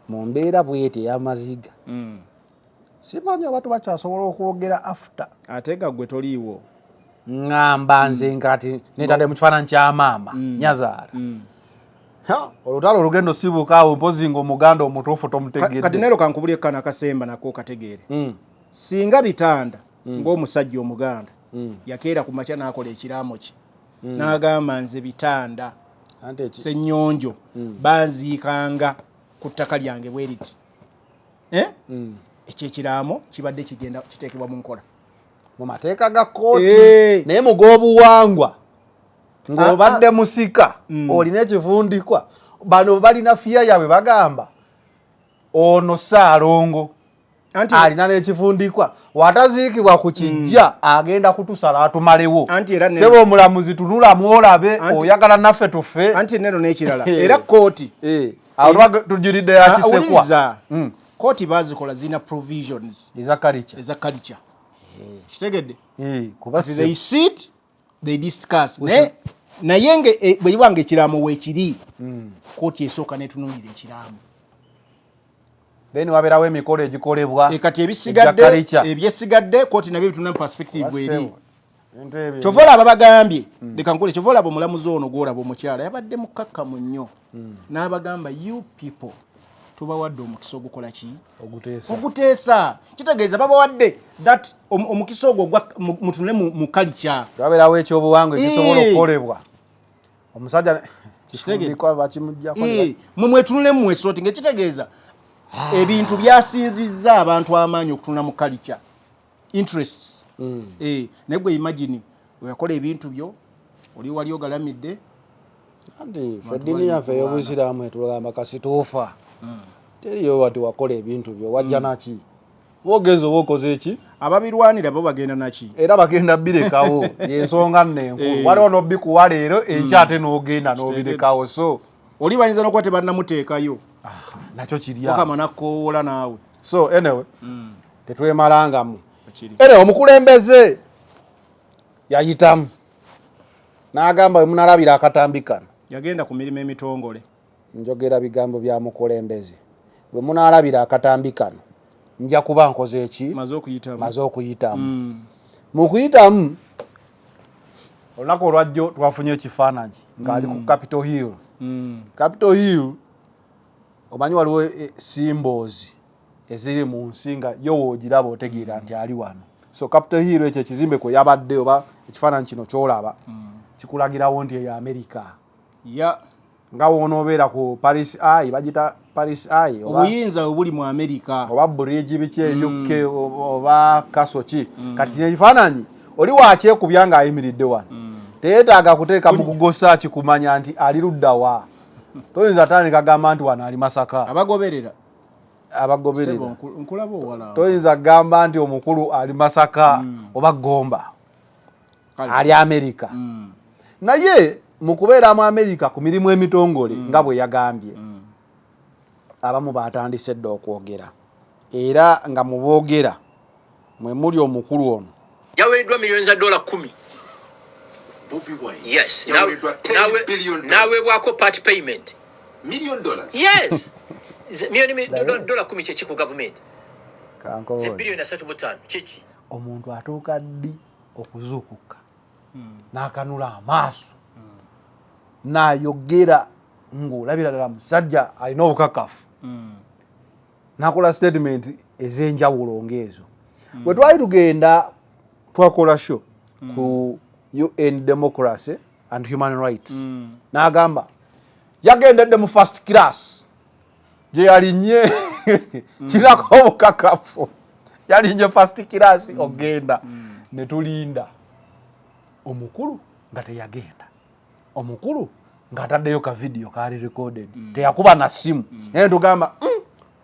mu mbeera bweti ey'amaziga, simanyi oba tubakyasobola okwogera after. Ate nga gwe toliiwo. Ŋŋamba nze nkati netadde mu kifaananyi kya maama nyazaala. Ha, olutalo olugenda osibuka awo mpozi nga omuganda omutuufu Kati tomutegedde. nero kankubulye kano akasemba nako kategeere. Singa bitanda ng'omusajja omuganda Yakeera ku makya n'akola ekiraamo kye, n'agamba, "Nze Bitanda Ssennyonjo, banziikanga ku ttaka lyange bwe riti." Eh? Ekyo ekiraamo kibadde kigenda kiteekebwa mu nkola mu mateeka ga kooti, naye mu g'obuwangwa ng'obadde musika, olina ekifundikwa. Bano balina fiya yaabwe, bagamba ono Saalongo Anti alina n'ekifundikwa, wataziikibwa ku kijja agenda kutusala atumalewo. Anti era Sebo omulamuzi, tunulamu olabe, oyagala naffe tufe? Anti neno n'ekirala, era kooti Awo tujuridde ya Kisekwa. Wuliriza. Kooti bazikola zirina provisions eza culture. Eza culture, kitegedde? Kuba Kati they sit, they discuss, naye nge bwe kiba nga ekiraamo weekiri, kooti esooka netunuulira ekiraamo. Then wabeerawo emikolo egikolebwa Kati ebisigadde, egya culture. Ebyesigadde kooti nabyo bituna mu perspective bweri. Sebo, ebintu ebyo Kyova olaba bagambye, leka nkole, kyova olaba omulamuzi ono gwolaba omukyala yabadde mukakkamu nnyo n'abagamba, "You people, tubawadde omukisa ogukola ki?" Oguteesa. Oguteesa. Kitegeeza babawadde that omukisa ogwo mutunule mu culture. Wabeerawo ekyobuwangwa ekisobola okukolebwa omusajja Kitegedde. kifundikwa bakimuggyako. Mwe mwetunule mmwe sort, nga ekitegeeza ebintu byasinzizza abantu amaanyi okutunula mu culture interests. Naye gwe imagine weyakola ebintu byo, oli wali ogalamidde. Anti ffe eddiini yaffe ey'obusiraamu etugamba kasituufa teriyo wati wakola ebintu byo wajja naki, oba ogenza oba okoze eki. Ababirwanira bo bagenda naki? Era bagenda birekawo, yensonga nno enkulu. Waliwo nobikuwa leero, enkya ate n'ogenda n'obirekawo, so Oli bayinza nokuba tebannamuteekayo. Nakyo kirya. Mukama nakkoowola naawe. So anyway, tetwemalangamu. Kiri. Ere omukulembeze yayitamu n'agamba, "We munalabira akatambi kano." Yagenda ku mirimu emitongole. Njogera bigambo bya mukulembeze. "Bwe munaalabira akatambi kano, nja kuba nkoze eki?" Maze okuyitamu. Maze okuyitamu. Mu kuyitamu, olunaku olwajjo twafunye ekifaananyi ng'ali ku Capitol Hill. Capitol Hill, omanyi waliwo symbols eziri mu nsi nga yo woogiraba otegeera nti ali wano. So Capitol Hill, ekyo ekizimbe kwe yabadde, oba ekifaananyi kino kyolaba, kikulagirawo nti eyo America. Nga wonoobeera ku Paris Eye, bagita Paris Eye oba Obuyinza bwe buli mu Amerika. Oba bridge biki e UK, oba kaso ki. Kati ekifaananyi oli wakyekubya ng'ayimiridde wano, teyeetaaga kuteeka mu kugosa kikumanya nti ali luddawa. Toyinza tandika gamba nti wano ali Masaka. Abagoberera. Abagoberera. Sebo, nkulaba owala. Toyinza kugamba nti omukulu ali Masaka oba Gomba. Ali Amerika. Naye mu kubeera mu Amerika ku mirimu emitongole, nga bwe yagambye, abamu batandise dda okwogera, era nga mu boogera mwe muli omukulu ono. Yaweereddwa miliyoni za dola 10. Bobi Wine Yes. yaweereddwa 10 billion dollars. N'aweebwako part payment. Million dollars. Yes. Miliyoni dola 10 kyeki ku gavumenti? Ze Kankoboole. 35 biliyoni kyeki? Omuntu atuuka ddi okuzuukuka n'akanula amaaso n'ayogera ng'olabira ddala musajja alina obukakafu, n'akola statement ez'enjawulo ng'ezo? Bwe twali tugenda twakola show ku UN democracy and human rights, n'agamba yagendedde mu first class gye yalinye, kirako obukakafu yalinye first class ogenda. Ne tulinda omukulu nga teyagenda, omukulu ng'ataddeyo ka video kaali recorded, teyakuba na ssimu. Naye tugamba,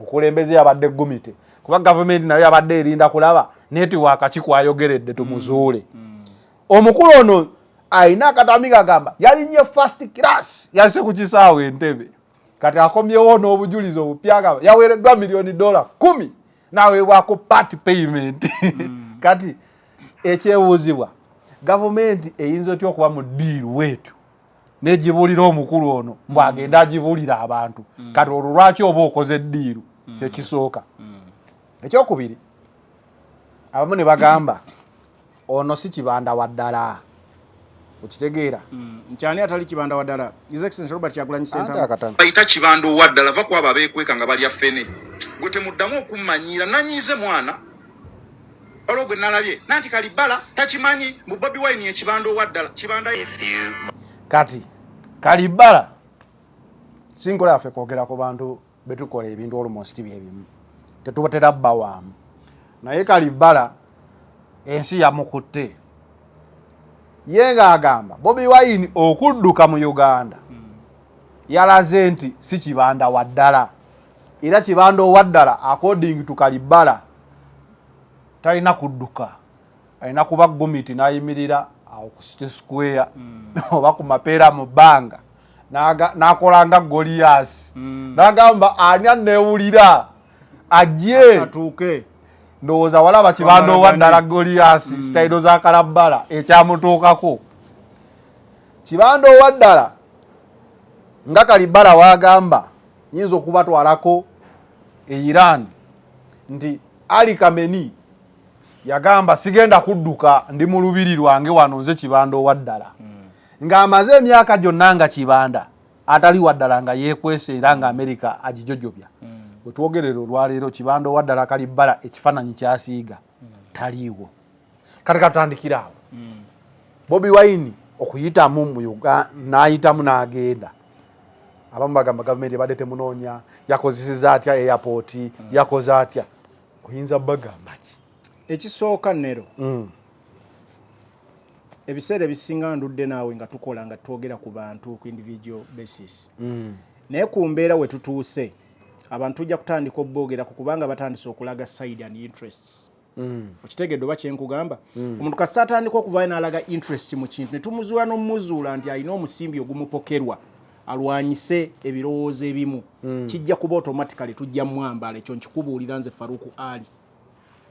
okulembeze yabadde gumite, kuba gavumenti nayo yabadde erinda kulaba netiwaaka kikwayogeredde tumuzuule. Omukulu ono alina akatambi kagamba yalinye first class, yazze ku kisaawe Entebe. Kati akomyewo n'obujulizi obupya, agamba yaweereddwa miliyoni dola 10 n'aweebwako part payment. Kati ekyebuuzibwa, gavumenti eyinza otya okuba mu deal weetyo negibuulira omukulu ono mbw agenda agibuulira abantu? Kati olwo lwaki oba okoze deal? Kyekisooka. Ekyokubiri, abamu ne bagamba ono si Kibanda wa ddala, okitegeera? Nkyani atali Kibanda wa ddala? His Excellency Robert Kyagulanyi Anti Ssentamu. akatano. Bayita Kibanda owa ddala, va kwabo abeekweka nga balya ffene. Gwe temuddamu okummanyiira, nanyiize mwana. Waliwo gwe nalabye nanti Kalibbala takimanyi mu Bobi Wine ekibanda owaddala kibanda. Kati Kalibbala sinkola yaffe kwogera ku bantu betukola ebintu almost byebimu, tetubatera bbawaamu, naye Kalibbala ensi yamukutte ye ng'agamba Bobi Wine okudduka mu Uganda yalaze nti si kibanda wa ddala, era kibanda owa ddala according to Kalibbala talina kudduka, alina kuba gumiti n'ayimirira awo ku City Square oba ku Mapeera mu bbanga, n'akola nga Goliyasi, n'agamba ani aneewulira ajje atuuke. Ndowooza walaba kibanda owa ddala Goliyasi, sitayiro za Kalabbala ekyamutuukako. Kibanda owa ddala nga Kalibbala wagamba nyinza okubatwalako e Iran nti Ali Khamenei yagamba sigenda kudduka, ndi mu lubiri lwange wano, nze kibanda owa ddala, ng'amaze emyaka gyonna nga kibanda atali waddala nga yeekwese era nga Amerika agijojobya. Bwe twogerera olwaleero, kibanda owa ddala Kalibbala ekifaananyi kyasiiga taliiwo. Kati katutandikira awo. Bobi Wine okuyitamu mu Uganda n'ayitamu n'agenda, abamu bagamba gavumenti ebadde temunoonya, yakozeseza atya airport, yakoze atya? Oyinza bagamba ki? Ekisooka nero, ebiseera ebisinga ndudde naawe nga tukola nga twogera ku bantu ku individual basis, naye ku mbeera we tutuuse abantu tujja kutandika oboogerako kubanga batandise okulaga side and interests. Okitegedde oba kyenkugamba? Omuntu kasita atandika okuvaayo n'alaga interest mu kintu ne tumuzuula n'omuzuula nti alina omusimbi ogumupokerwa alwanyise ebirowoozo ebimu, kijja kuba automatically tujja mwambala. Ekyo nkikubuulira nze Faruku Ali,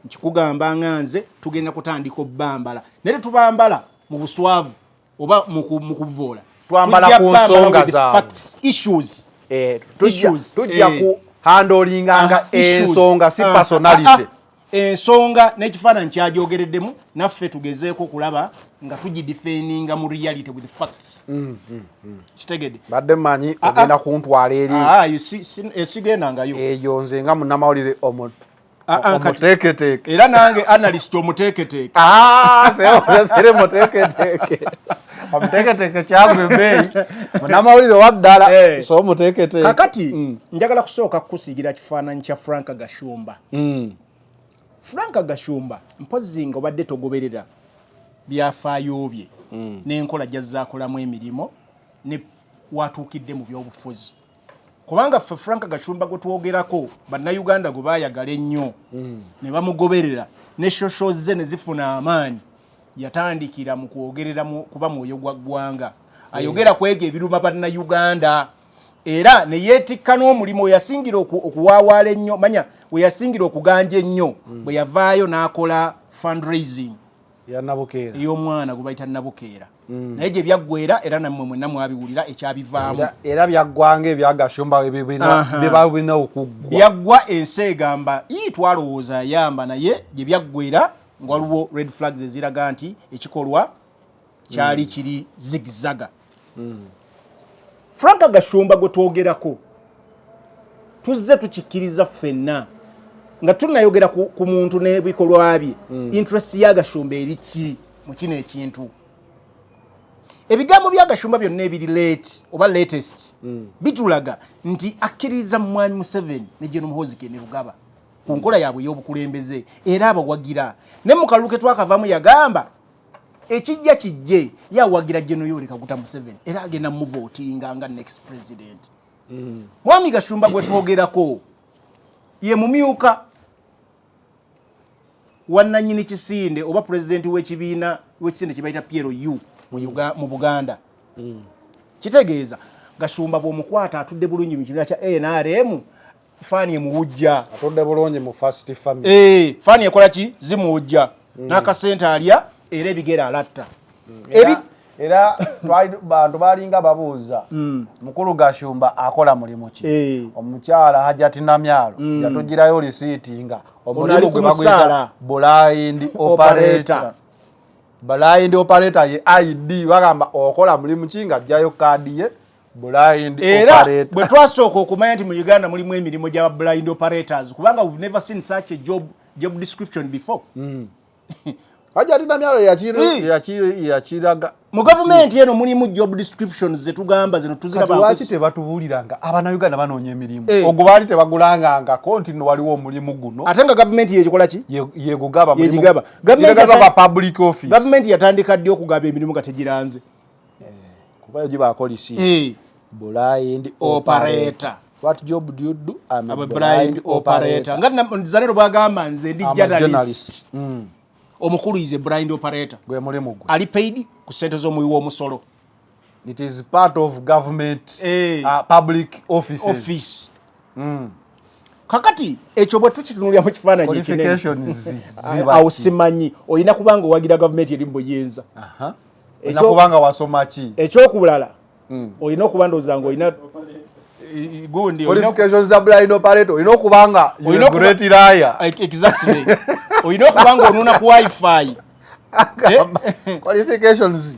nkikugamba nga nze tugenda kutandika obbambala, naye tetubambala mu buswavu oba mu kuvoola. Twambala Tujja ku bbambala nsonga with zaabwe. facts, issues. Tujja Issues, tujja ku handlinganga issues. ensonga, si personality. Ensonga n'ekifaananyi kyagyogereddemu, naffe tugezeeko okulaba nga tugidefendinga mu reality with facts. Kitegedde? Badde mmanyi ogenda kuntwala eri. You see, sigendangayo. Eyo nze nga munnamawulire omuteeketeeke. Era nange analyst omuteeketeeke. Ah, sere muteeketeeke, omuteeketeeke kyagwa ebbeeyi, munnamawulire wa ddala. So omuteeketeeke. Kakati njagala kusooka kukusiigira kifaananyi kya Frank Gashumba. Frank Gashumba, mpozzi nga obadde togoberera byafaayo bye n'enkola gy'azzaakolamu emirimu ne watuukidde mu byobufuzi, kubanga ffe Frank Gashumba gwe twogerako, Bannayuganda gwe baayagala ennyo ne bamugoberera ne social ze ne zifuna amaanyi, yatandikira mu kwogerera kuba mwoyo gwa ggwanga, ayogera ku ebyo ebiruma Bannayuganda, era ne yeetikka n'omulimu we yasingira okuwaawaala ennyo, manya we yasingira okuganja ennyo, bwe yavaayo n'akola fundraising ya Nabukeera, ey'omwana gwe bayita Nabukeera. Naye gye byaggwera, era nammwe mwenna mwabiwulira ekyabivaamu. Era byaggwanga ebyagashumba biba birina okuggwa. Byaggwa, ensi egamba ii twalowooza ayamba, naye gye byaggwera nga waliwo red flags eziraga nti ekikolwa kyali kiri zigzaga. Frank Gashumba gwe twogerako, tuzze tukikkiriza ffenna nga tunayogera ku muntu n'ebikolwa bye, interest ya Gashumba eri ki mu kino ekintu? Ebigambo bya Gashumba byonna ebiri late oba latest bitulaga nti akkiririza mu mwami Museveni ne Gen Muhoozi Kainerugaba ku nkola yaabwe ey'obukulembeze, era abawagira. Ne mu kalulu ke twakavaamu yagamba ekijja kijje, yawagira Gen Yoweri Kaguta Museveni era agenda muvootinga nga next president. Mwami Gashumba gwe twogerako ye mumyuka wannanyini kisinde oba pulezidenti w'ekibiina w'ekisinde kye bayita PLU mu Buganda. Kitegeeza Gashumba bw'omukwata atudde bulungi mu kibiina kya NRM, faani emuwujja. Atudde bulungi mu first family. Faani ekola ki? Zimuwujja n'akasente alya era ebigere alatta. Era bantu balinga babuuza mukulu Gashumba akola mulimu ki? Omukyala Hajati Namyalo yatugirayo risiiti nga Ono omulimu ali gwe ku baguyita musaala. blind operator. Blind operator ye ID, bagamba okola mulimu ki, nga ajjayo kaadi ye, blind Era operator. bwe twasooka okumanya nti mu Uganda mulimu emirimu gya blind operators, kubanga we've never seen such a job description before. Hajati Namyalo yakiraga. Mu gavumenti eno mulimu job descriptions zetugamba zino tuziraba. Lwaki tebatubuuliranga Abannayuganda banoonya emirimu? Ogwo baali tebagulangangako nti nno waliwo omulimu guno, ate nga gavumenti yekikola ki? Yegugaba. Yegigaba. Gaba public office. Gavumenti yatandika ddi okugaba emirimu nga tegiranze? Kuba gibaako lisi, blind operator. What job do you do? I'm a blind operator. Nga Zanero bwagamba, nze ndi journalist. Omukulu is a blind operator. Gwe mulimu gwe. Ali paid ku sente z'omuwi w'omusolo. It is part of government public offices. Office. Kakati ekyo bwe tukitunulira mu kifaananyi Qualifications ziba awo ki? simanyi, olina kubanga owagira gavumenti eri mu buyinza. Olina kubanga wasoma ki? Ekyokulala, olina okuba ndowooza nga olina gundi Qualifications za blind operator, olina okuba nga Olina great liar. Exactly, olina okuba nga onuuna ku wifi. Qualifications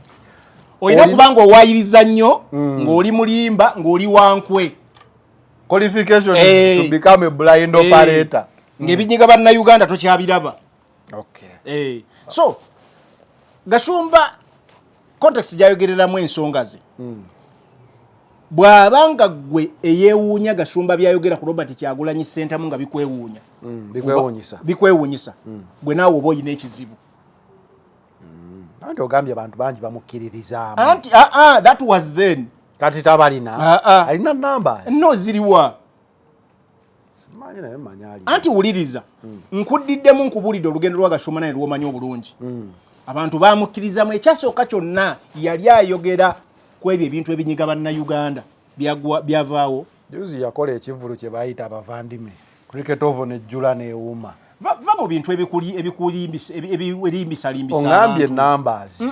Olina okuba nga owayiriza nnyo, ng'oli mulimba, ng'oli wankwe. Qualifications to become a blind operator. Ng'ebinyiga Bannayuganda tokyabiraba. So Gashumba, context gyayogereramu ensonga ze, bw'abanga ggwe eyeewuunya Gashumba byayogera ku Robert Kyagulanyi Ssentamu nga bikwewuunya, Bikwewuunyisa. Bikwewuunyisa, gwe naawe oba oyina ekizibu. Anti ogambye abantu bangi bamukkiririzaamu. Anti ah, that was then. Kati tabalina? Ah, ah. Alina numbers. No, ziriwa? Simanyi, naye mmanyi alina. Anti wuliriza, nkuddiddemu nkubulidde olugendo lwa Gashumba naye lwomanyi obulungi. Abantu bamukkirizamu. Ekyasooka kyonna, yali ayogera ku ebyo ebintu ebinyiga Bannayuganda byavaawo. Juzi yakola ekivvulu kye bayita Abavandime, Cricket Oval nejjula neewuma. Va mu bintu ebikulimbisalimbisa. Oŋambye numbers.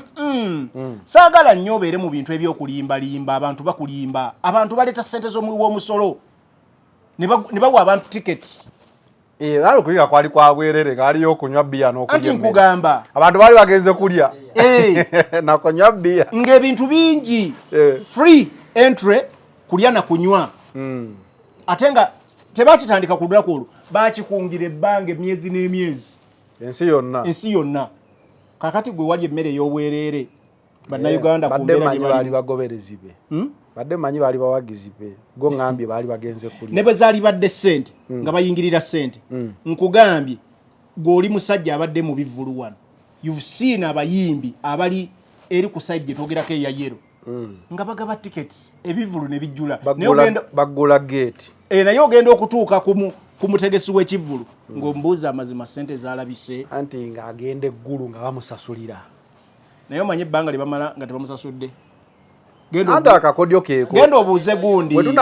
Saagala nnyo obeere mu bintu ebyokulimbalimba. Abantu bakulimba, abantu baleeta ssente z'omuwi w'omusolo ne bawa abantu tickets. Era okuyiga kwali kwa bwerere, ngaaliyo okunywa bbiya n'okulya Anti emmere. Nkugamba. Abantu baali bagenze kulya nakunywa bbiya. Ng'ebintu bingi free entry, kulya na kunywa, ate nga tebakitandika ku lunaku olwo, bakikungira ebbanga emyezi n'emyezi. Ensi yonna. Ensi yonna. Kakati gwe wali emmere ey'obwereere, Bannayuganda ku Badde mbeera manyi gye baali balimu. bagoberezi be, badde manyi baali bawagizi be, go ŋŋambye baali bagenze kulya. Ne bwe zaali badde ssente nga bayingirira ssente, nkugambye gw'oli musajja abadde mu bivvulu wano, you've seen abayimbi abali eri ku side gye twogerako eya yellow nga bagaba tickets, ebivvulu ne bijjula. Naye Baggula gate. Naye ogenda okutuuka ku mutegesi w'ekivvulu ng'omubuuza amazima, ssente zaalabise. Anti ng'agenda eggulu nga bamusasulira. Naye omanye ebbanga lye bamala nga tebamusasudde. Anti akakodyo keeko. Genda obuuze gundi. Bwe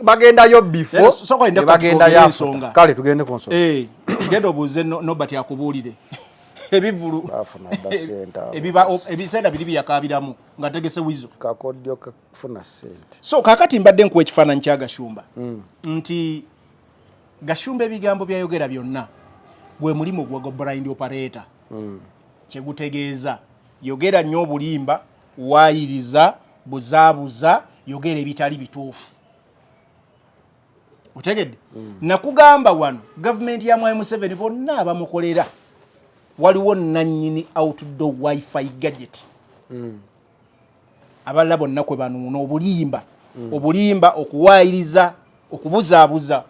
bagendayo before Sooka olinde ne bagendayo twogere after. ensonga. Kale tugende ku nsonga. Genda obuuze Nobert akubuulire ebivvulu Bafuna dda ssente abo. Ebiseera biri byeyakaabiramu nga tegese Weasel. Kakodyo kakufuna ssente. So kakati mbadde nkuwa ekifaananyi kya Gashumba nti Gashumba ebigambo byayogera byonna gwe mulimu gwa blind operator, kyegutegeeza yogera nnyo obulimba, waayiriza, buzaabuza, yogera ebitali bituufu. Otegedde? Nakugamba wano gavumenti ya Mwami Museveni bonna abamukolera, waliwo nannyini outdoor wifi gadget, abalala bonna kwe banuuna obulimba, obulimba, okuwaayiriza, okubuzaabuza.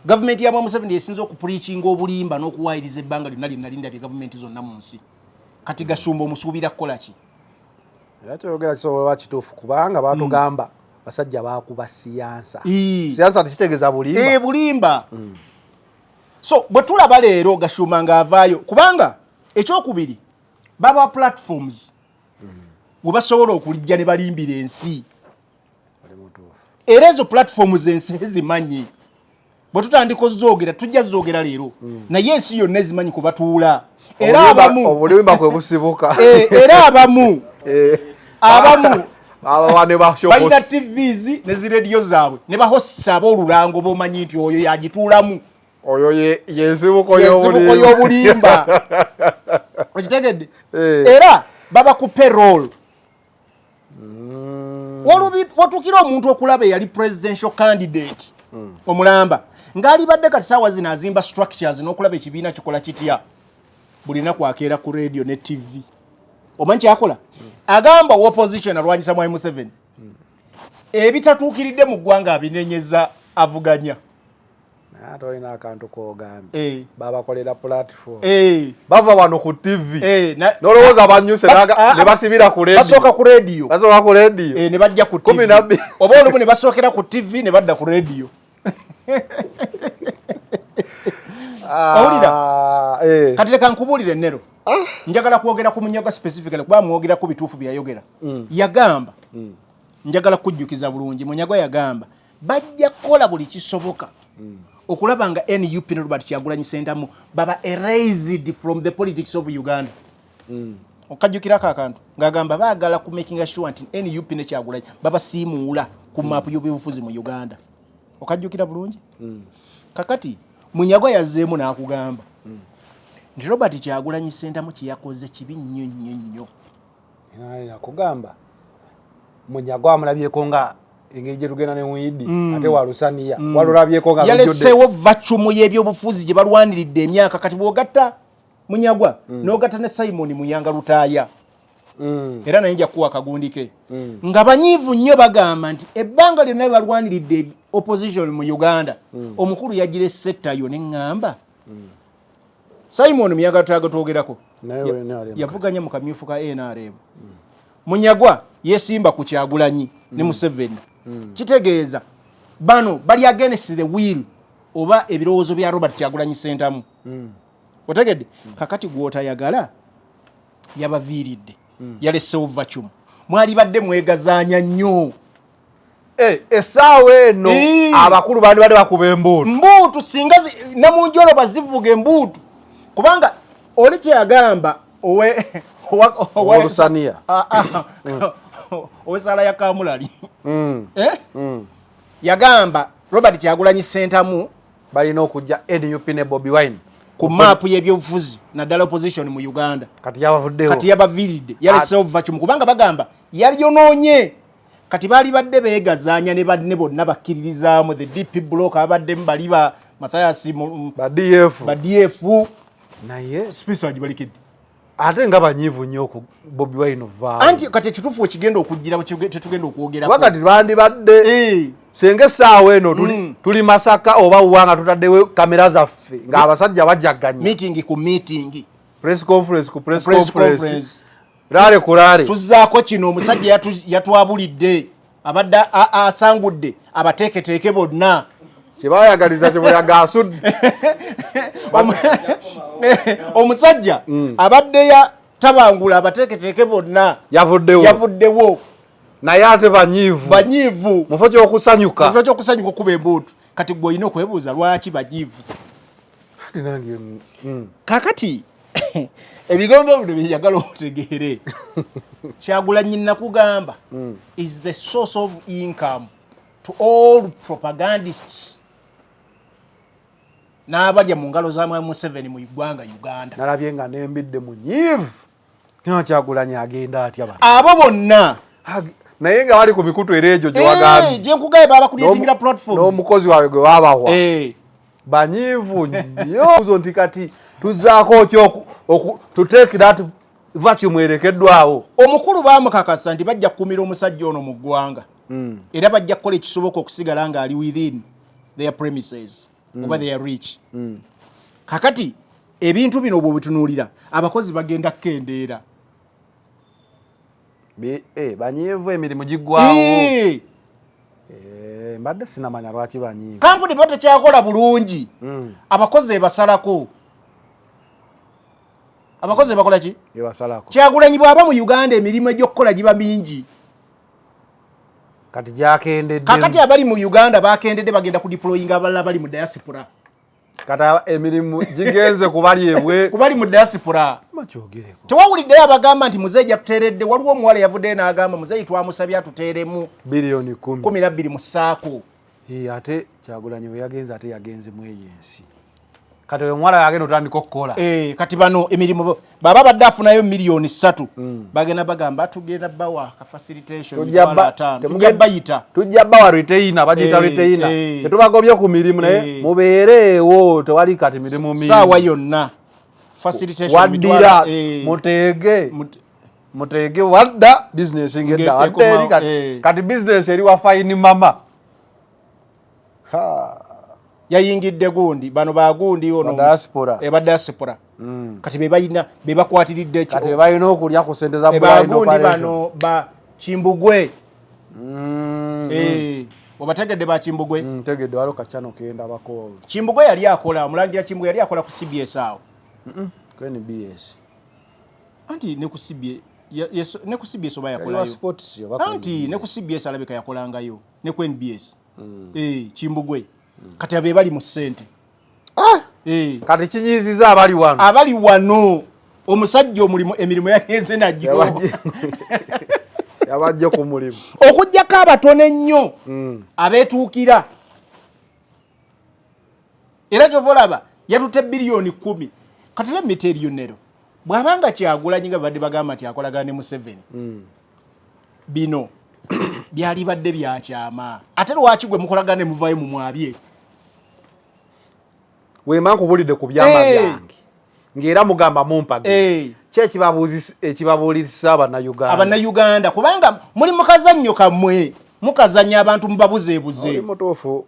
Gavumenti ya Mwami Museveni esinza okupreachinga obulimba n'okuwaayiriza ebbanga lyonna lye nali ndabye gavumenti zonna mu nsi. Kati Gashumba omusuubira kukola ki? Era kyogera kisobola oba kituufu, kubanga batugamba basajja bakuba siyansa. Siyansa tekitegeeza bulimba. Bulimba. So bwe tulaba leero Gashumba ng'avaayo, kubanga ekyokubiri baba platforms we basobola okulijja ne balimbira ensi, era ezo platforms ensi ezimanyi. Bwe tutandika ozoogera, tujja zoogera leero, naye ensi yonna ezimanyi kubatuula. Era abamu Obulimba kwe busibuka. Era abamu abamu Aba ne balina TVs ne zirediyo zaabwe ne bahosts ab'olulango bomanyi nti oyo yagituulamu. Oyo yensibuko yensibuko y'obulimba. Okitegedde? Era baba ku payroll. Watuukira omuntu okulaba eyali presidential candidate omulamba ng'alibadde kati saawa zino azimba structures n'okulaba ekibiina kikola kitya. Buli naku akeera ku radio ne TV. Omanyi kyakola? Agamba opposition alwanyisa Mwami Museveni. Ebitatuukiridde mu ggwanga abinenyeza avuganya. Ate olina akantu kogambye. Eh. Babakolera platform. Eh. Bava wano ku TV. Eh, Nolowooza banyuse ne basibira ku radio. Basooka ku radio. Basooka ku radio. Eh, ne bajja ku Kumi TV. na bbiri. Oba olumu ne basookera ku TV ne badda ku radio. Owulira? Ah, eh. Kati leka nkubuulire ennero. Njagala kwogera ku Munyagwa specifically kuba mwogerako bituufu bye yayogera. Yagamba, njagala kujjukiza bulungi, Munyagwa yagamba bajja kukola buli kisoboka okulaba nga NUP ne Robert Kyagulanyi Ssentamu baba erased from the politics of Uganda. Okajjukirako akantu ng'agamba baagala ku making sure nti NUP ne Kyagulanyi babasiimuula ku maapu y'obyobufuzi mu Uganda. Okajjukira bulungi? Kakati Munyagwa yazzeemu n'akugamba nti Robert Kyagulanyi Ssentamu kye yakoze kibi nnyo nnyo nnyo. Nakugamba Munyagwa amulabyeko nga engeri gye tugenda ne wiidi ate walusaniya walulabyeko nga lujjudde. Yaleseewo vacuum y'ebyobufuzi gye balwaniridde emyaka. Kati bw'ogatta Munyagwa n'ogatta ne Simon Muyanga Lutaaya, era naye nja kuwa akagundi ke, nga banyiivu nnyo, bagamba nti ebbanga lyonna lye balwaniridde opposition mu Uganda, omukulu yagirese ettayo. Neŋŋamba Simon Muyanga Lutaaya twogerako Naye we NRM. yavuganya mu kamyufu ka NRM. Munyagwa yesimba ku Kyagulanyi ne Museveni. Kitegeeza bano bali against the will oba ebirowoozo bya Robert Kyagulanyi Sentamu. Otegedde? Kakati gw'otayagala yabaviiridde, yalesewo vacuum. Mwali badde mwegazaanya nnyo. Eh, essaawa eno Eh. abakulu bandibadde bakuba embuutu. Mbuutu singa namunjolo bazivuga embuutu, kubanga oli kyeyagamba Owolusaniya. Ah, ah. Ow'essaala ya Kamulali. Eh? Yagamba Robert Kyagulanyi Sentamu balina okujja NUP ne Bobi Wine ku maapu y'ebyobufuzi, naddala opposition mu Uganda. Kati yabavuddewo. Kati yabaviiridde, yalesewo vacuum, kubanga bagamba yalyonoonye. Kati baali badde beegazaanya ne banne bonna bakkiririzaamu the DP block, ababaddemu bali ba Mathias ba DF. Ba DF. Naye space agibalikedde. Ate nga banyiivu nnyo ku Bobi Wine ovaawo. Anti kati ekituufu ekigenda okujjira tetugenda okwogerako. Kuba kati bandibadde senga essaawa eno tuli, tuli Masaka oba wa nga tutaddewo kamera zaffe ng'abasajja bajjaganya. Meeting ku meeting. Press conference ku press Press conference. conference. Rally ku rally. Tuzzaako kino, omusajja yatwabulidde, abadde asangudde abateeketeeke bonna. Kyebayagaliza kyebuyaga asudde. Omusajja abadde yatabangula abateeketeeke bonna. Yavuddewo. Yavuddewo. Naye ate banyiivu. Banyiivu. Mufo ky'okusanyuka. Mu kifo ky'okusanyuka okuba embuutu. Kati gwe olina okwebuuza lwaki banyiivu. Ate nange Kakati ebigambo bino byeyagala otegeere, Kyagulanyi nakugamba is the source of income to all propagandists n'abalya mu ngalo za Mwami Museveni mu ggwanga Uganda. Nalabye nga nembidde munyiivu nga Kyagulanyi agenda atya bano. Abo bonna. Naye nga bali ku mikutu era egyo Eh, gyewagambye. Gye nkugambye baba creatingira platforms. N'omukozi waabwe gwe babawa. Eh. Banyiivu nnyo nti kati tuzaako ki to take that vacuum erekeddwawo. Omukulu baamukakasa nti bajja kukumira omusajja ono mu ggwanga, era bajja kukola ekisoboka okusigala ng'ali within their premises oba their reach. Kakati ebintu bino bw'obitunuulira, abakozi bagenda kukendeera. Eh, banyiivu emirimu giggwawo. Eh, Eh, mbadde sinamanya lwaki banyiivu. Kampuni ba tekyakola bulungi, abakozi ebasalako. Abakozi ebakola ki? Ebasalako. Kyagulanyi bw'aba mu Uganda, emirimu egy'okukola giba mingi. Kati gyakendedde. Kakati abali mu Uganda bakendedde, bagenda ku deployinga abalala bali mu diaspora. Kati emirimu gigenze kubali ebwe kubali mu diaspora. Makyogereko. Tewawuliddeyo abagamba nti muzeeyi yatuteeredde? Waliwo omuwala yavuddeyo n'agamba muzeeyi twamusabye atuteeremu biliyoni 10. 12 mu ssaako. Eh, ate Kyagulanyi we yagenze, ate yagenze mu eyo ensi. Kati oyo omuwala yagenda otandika okukola. Eh, kati bano emirimu baba badde afunayo miliyoni 3, bagenda bagamba tugenda bawa ka facilitation Tujja 500,000. Tujja bayita. Tujja bawa retainer, bagiyita Eh, retainer. eh. Tetubagobye ku mirimu, naye Eh. mubeereewo, tewali kati mirimu mingi. Saawa yonna Facilitation waddira mitwalo, eh. Muteege muteege wadda bizinesi ngedda wadda eri kati, eh. Kati bizinesi eri wa fine mama. Yayingidde gundi bano bagundi ono Ba diaspora. Eh, ba diaspora. Kati be balina be bakwatiridde kati be balina okulya ku sente za Eh, blind bagundi operation. bano ba Kimbugwe. Eh, obategedde ba Kimbugwe? Ntegedde, waliwo kacano kendabako. Kimbugwe yali akola, omulangira Kimbugwe yali akola ku CBS awo. Ku NBS. Anti ne ku CBS ne ku CBS oba Yali wa yakolayo. sports oba ku Anti NBS. ne ku CBS alabika yakolangayo ne ku NBS. Eh, Kimbugwe kati abe bali mu ssente. Eh. Kati kinyiiziza abali wano. Abali wano omusajja omulimu emirimu yagenze nagyo. Yabajje ku mulimu. Okugjako abatono ennyo abeetuukira. Era kyova olaba yatutte 10 biliyoni. Kati let me tell you, Nero, bw'abanga Kyagulanyi nga babadde bagamba nti akolagana ne Museveni, bino byali badde byakyama. Ate lwaki gwe mukolagana ne muvayo mumwabye? Wemba nkubulidde ku byama byange ng'era mugamba mumpage, ki ekibabuulirisa Abannayuganda? Abannayuganda, kubanga muli mukazannyo kammwe, mukazannya abantu mubabuzeebuze. Oli mutuufu.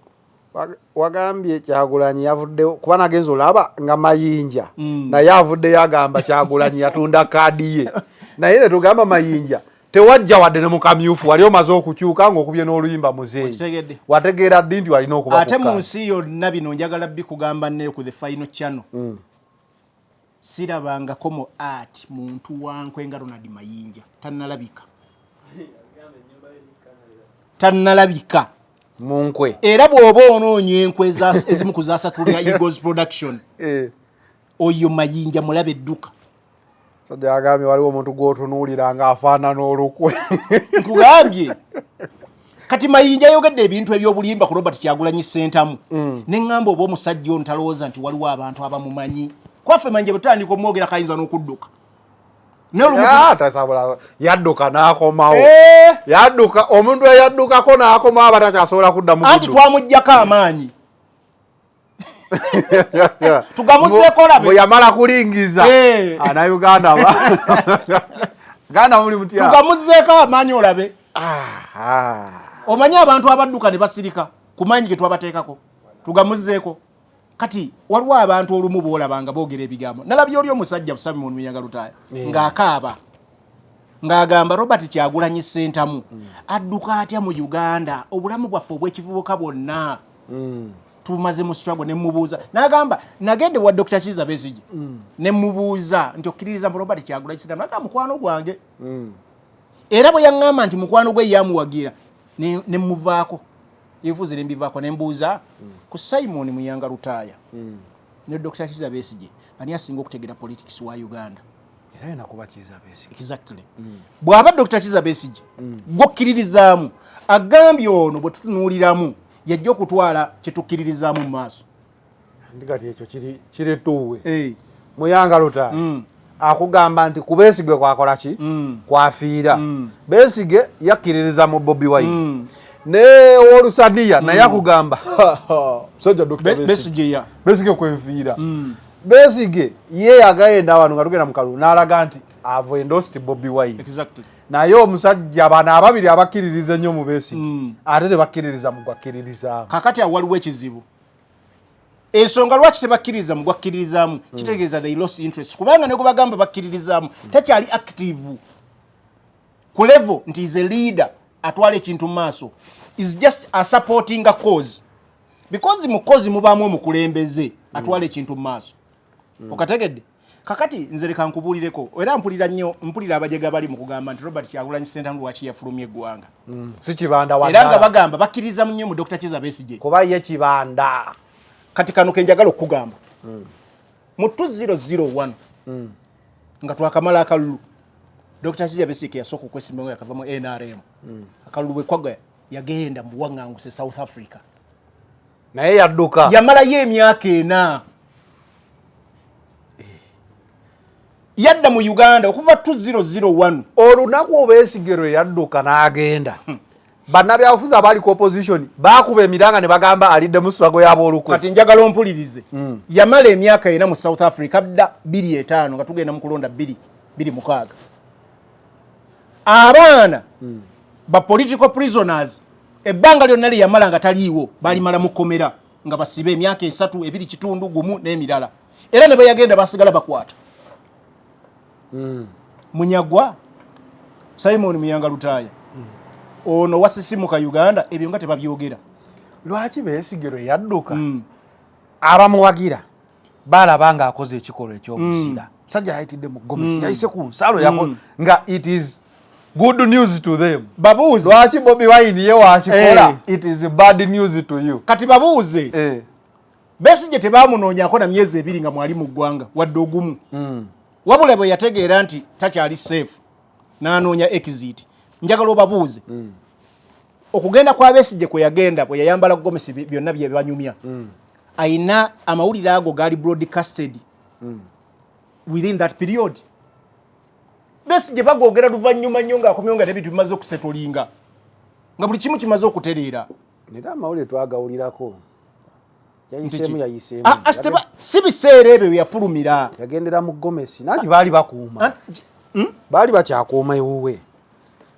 Wagambye Kyagulanyi yavuddewo kuba nagenza olaba nga Mayinja naye avuddeyo agamba Kyagulanyi yatunda kaadi ye, naye netugamba Mayinja tewajja wadde ne mukamyufu, wali omaze okukyuka ng'okubye n'oluyimba muzeeyi. Okitegedde? Wategeera ddi nti walina okuba Ate ku mu kaadi? nsi yonna bino njagala bikugamba ne ku The Final Channel, sirabangako mu art muntu wankwe nga Ronald Mayinja. Tannalabika, tannalabika. Mu nkwe. Era bw'oba onoonya enkwe ezimu ku zasatulira Eagles Production, oyo Mayinja mulabe edduka. Sajja yagambye waliwo omuntu gw'otunuulira ng'afaanana olukwe. Nkugambye, kati Mayinja ayogedde ebintu ebyobulimba ku Robert Kyagulanyi Sentamu, ne ŋŋamba oba omusajja ono talowooza nti waliwo abantu abamumanyi. Kwaffe Mayinja bwe tutandika omwogera kayinza n'okudduka. Naye Ah, tasobola, yadduka n'akomawo. Eh! Yadduka, omuntu eyaddukako n'akomawo aba takyasobola kuddamu Anti kudduka. twamuggyako amaanyi. Tugamuzeeko olabe. Bwe yamala kulingiza Eh. Anauganda ganda muli mutya. Tugamuzeeko amaanyi olabe. Omanyi abantu abadduka ne basirika ku maanyi ge twabateekako, tugamuzeeko. Kati waliwo abantu olumu boolaba nga boogera ebigambo. Nalabye oli omusajja Simon Muyaga Lutaaya ng'akaaba ng'agamba Robert Kyagulanyi Ssentamu adduka atya mu Uganda, obulamu bwaffe obw'ekivubuka bwonna tumaze mu struggle. Ne mubuuza n'agamba nagende wa Dr. Kiza Besigye ne mubuuza nti okkiririza mu Robert Kyagulanyi Ssentamu? N'agamba mukwano gwange. Era bwe yaŋŋamba nti mukwano gwe yamuwagira, ne muvaako ebifuzi ne mbivaako. Ne mbuuza ku Simon Muyanga Lutaaya ne Dr. Kiza Besigye, ani asinga okutegeera politics wa Uganda? Era yina kuba Kiza Besigye. Exactly. Bw'aba Dr. Kiza Besigye gwokkiririzaamu, agambye ono bwe tutunuuliramu yajja okutwala kyetukkiririzaamu mu maaso. Ndi kati ekyo kiri tuwe. Eh. Muyanga Lutaaya akugamba nti ku Besigye kwakola ki kwafiira. Besigye yakkiririza mu Bobi Wine ne olusaniya naye akugamba musajja Dr. Besigye. Besigye ya Besigye kwenfiira. Besigye ye yagenda wano nga tugenda mu kalulu n'alaga nti I've endorsed Bobi Wine. Naye omusajja bano ababiri abakkiririza ennyo mu Besigye ate tebakkiririza mu gwakkiririzaamu. Kakati awo waliwo ekizibu. Ensonga lwaki tebakkiririza mu gwakkiririzaamu, kitegeeza they lost interest, kubanga ne gwe bagamba bakkiririzaamu takyali active ku level nti is a leader atwala ekintu mu maaso, is just a supporting a cause, because mu cause mubaamu omukulembeze atwala ekintu mu maaso. Okategedde? Kakati nze leka nkubuulireko, era mpulira nnyo, mpulira abajega bali mu kugamba nti Robert Kyagulanyi Ssentamu lwaki yafulumya eggwanga. Si Kibanda Era nga waddala. bagamba bakkiriza nnyo mu Dr. Kiza Besigye. Kuba ye Kibanda. Kati kano kenjagala okukugamba, mu 2001 nga twakamala akalulu, Dr. Kiza Besigye yasooka okwesimbawo, yakava mu NRM. Akalulu bwe kwagga yagenda mu buwaŋŋanguse South Africa. Naye yadduka. Yamalayo emyaka 4, yadda mu Uganda okuva 2001. Olunaku Obesigye lwe yadduka n'agenda. Bannabyabufuzi abaali ku opposition baakuba emiranga ne bagamba alidde mu struggle y'aboolukwe. Kati njagala ompulirize. Yamala emyaka 4 mu South Africa dda 2005 nga tugenda mu kulonda 2026. Abaana ba political prisoners ebbanga lyonna lye yamala nga taliiwo balimala mu kkomera nga basibe emyaka 3, 2.5, 1 n'emirala, era ne bwe yagenda basigala bakwata. Munyagwa Simon Muyanga Lutaaya ono wasisimuka Uganda, ebyo nga tebabyogera. Lwaki Besigye lwe yadduka, abamuwagira balaba ng'akoze ekikolwa ekyobuzira? Musajja yayitidde mu gomesi, yayise ku nsalo, nga it is good news to them. Babuuze. Lwaki Bobi Wine ye wakikola, it is bad news to you? Kati babuuze. Besigye tebamunoonyako na myezi 2 nga mwali mu ggwanga wadde ogumu. Wabula bwe yategeera nti takyali safe n'anoonya exit. Njagala obabuuze, okugenda kwa Besigye kwe yagenda, bwe yayambala gomesi, byonna bye banyumya, ayina amawulire ago gaali broadcasted within that period? Besigye bagoogera luvannyuma nnyo ng'akomyewo, nga n'ebintu bimaze okusettlinga, nga buli kimu kimaze okutereera. Era amawulire twagawulirako, yayiseemu, yayiseemu. Ah, ah, si biseera ebyo bye yafulumira. Yagendera mu gomesi, nanti baali bakuuma. Ah, Baali bakyakuuma ewuwe.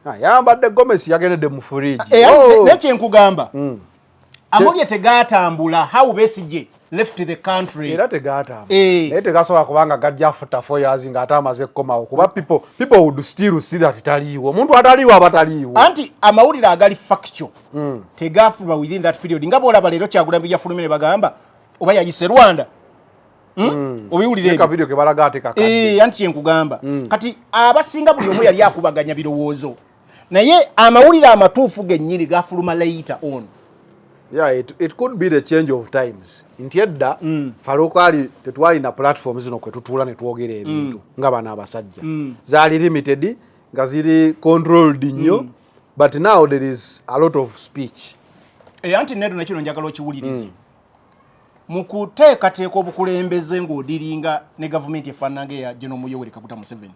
Ah, yambadde gomesi, yagendedde mu fridge. Eh, Oh! naye kyenkugamba, amawulire tegatambula how Besigye left the country. Era tegatambula. Eh. Naye tegasobola kubanga gajja after 4 years ng'ate amaze kukomawo, kuba people would still see that taliiwo. Omuntu ataliiwo aba taliiwo. Anti amawulire agali factual tegafuluma within that period, nga bwolaba leero Kyagulanyi yafulumye ne bagamba oba yayise Rwanda. Obiwulira ka ebyo? Video ke balaga ate kakadde. Eh, anti kyenkugamba, kati abasinga buli omu yali akubaganya birowoozo, naye amawulire amatuufu gennyini gafuluma later on. Yeah, it could be the change of times, nti edda Faruku ali tetwalina platform zino kwe tutuula ne twogera ebintu nga bano abasajja. Zaali limited, nga ziri controlled nnyo, but now there is a lot of speech. Eh, anti nedo nakino njagala okiwulirize. Mu kuteekateeka obukulembeze ng'odealinga ne gavumenti efaanana nga eya General Yoweri Kaguta Museveni,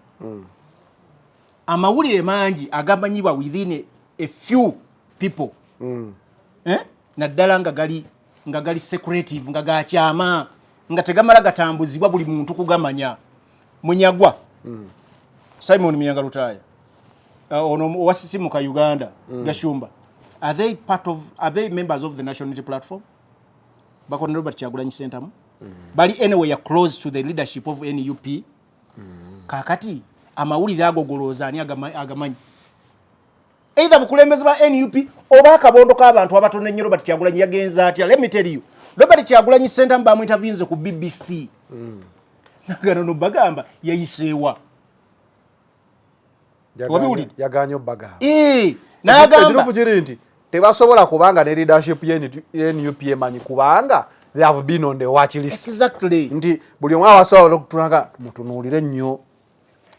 amawulire mangi agamanyibwa within a few people, eh? Naddala nga gali secretive, nga gakyama, nga tegamala gatambuzibwa buli muntu kugamanya. Munyagwa Simon Muyanga Lutaaya, ono owasisimuka Uganda, Gashumba, are they members of the National Unity Platform? Bakona Robert Kyagulanyi Ssentamu, bali anyway close to the leadership of NUP. Kakati amawulire ago golooza ani agamanyi? Either bukulembeze bwa NUP oba akabondo k'abantu abatono ennyo. Robert Kyagulanyi yagenze atya? Let me tell you, Robert Kyagulanyi Ssentamu bamuinterviewinze ku BBC, nagano no bagamba yayiseewa. Wabiwulira? Yaganye obbagamba. Eh, n'agamba Ekituufu kiri nti tebasobola, kubanga ne leadership ye NUP emanyi, kubanga they have been on the watch list. Nti buli omu abasobola okutulanga mutunuulire nnyo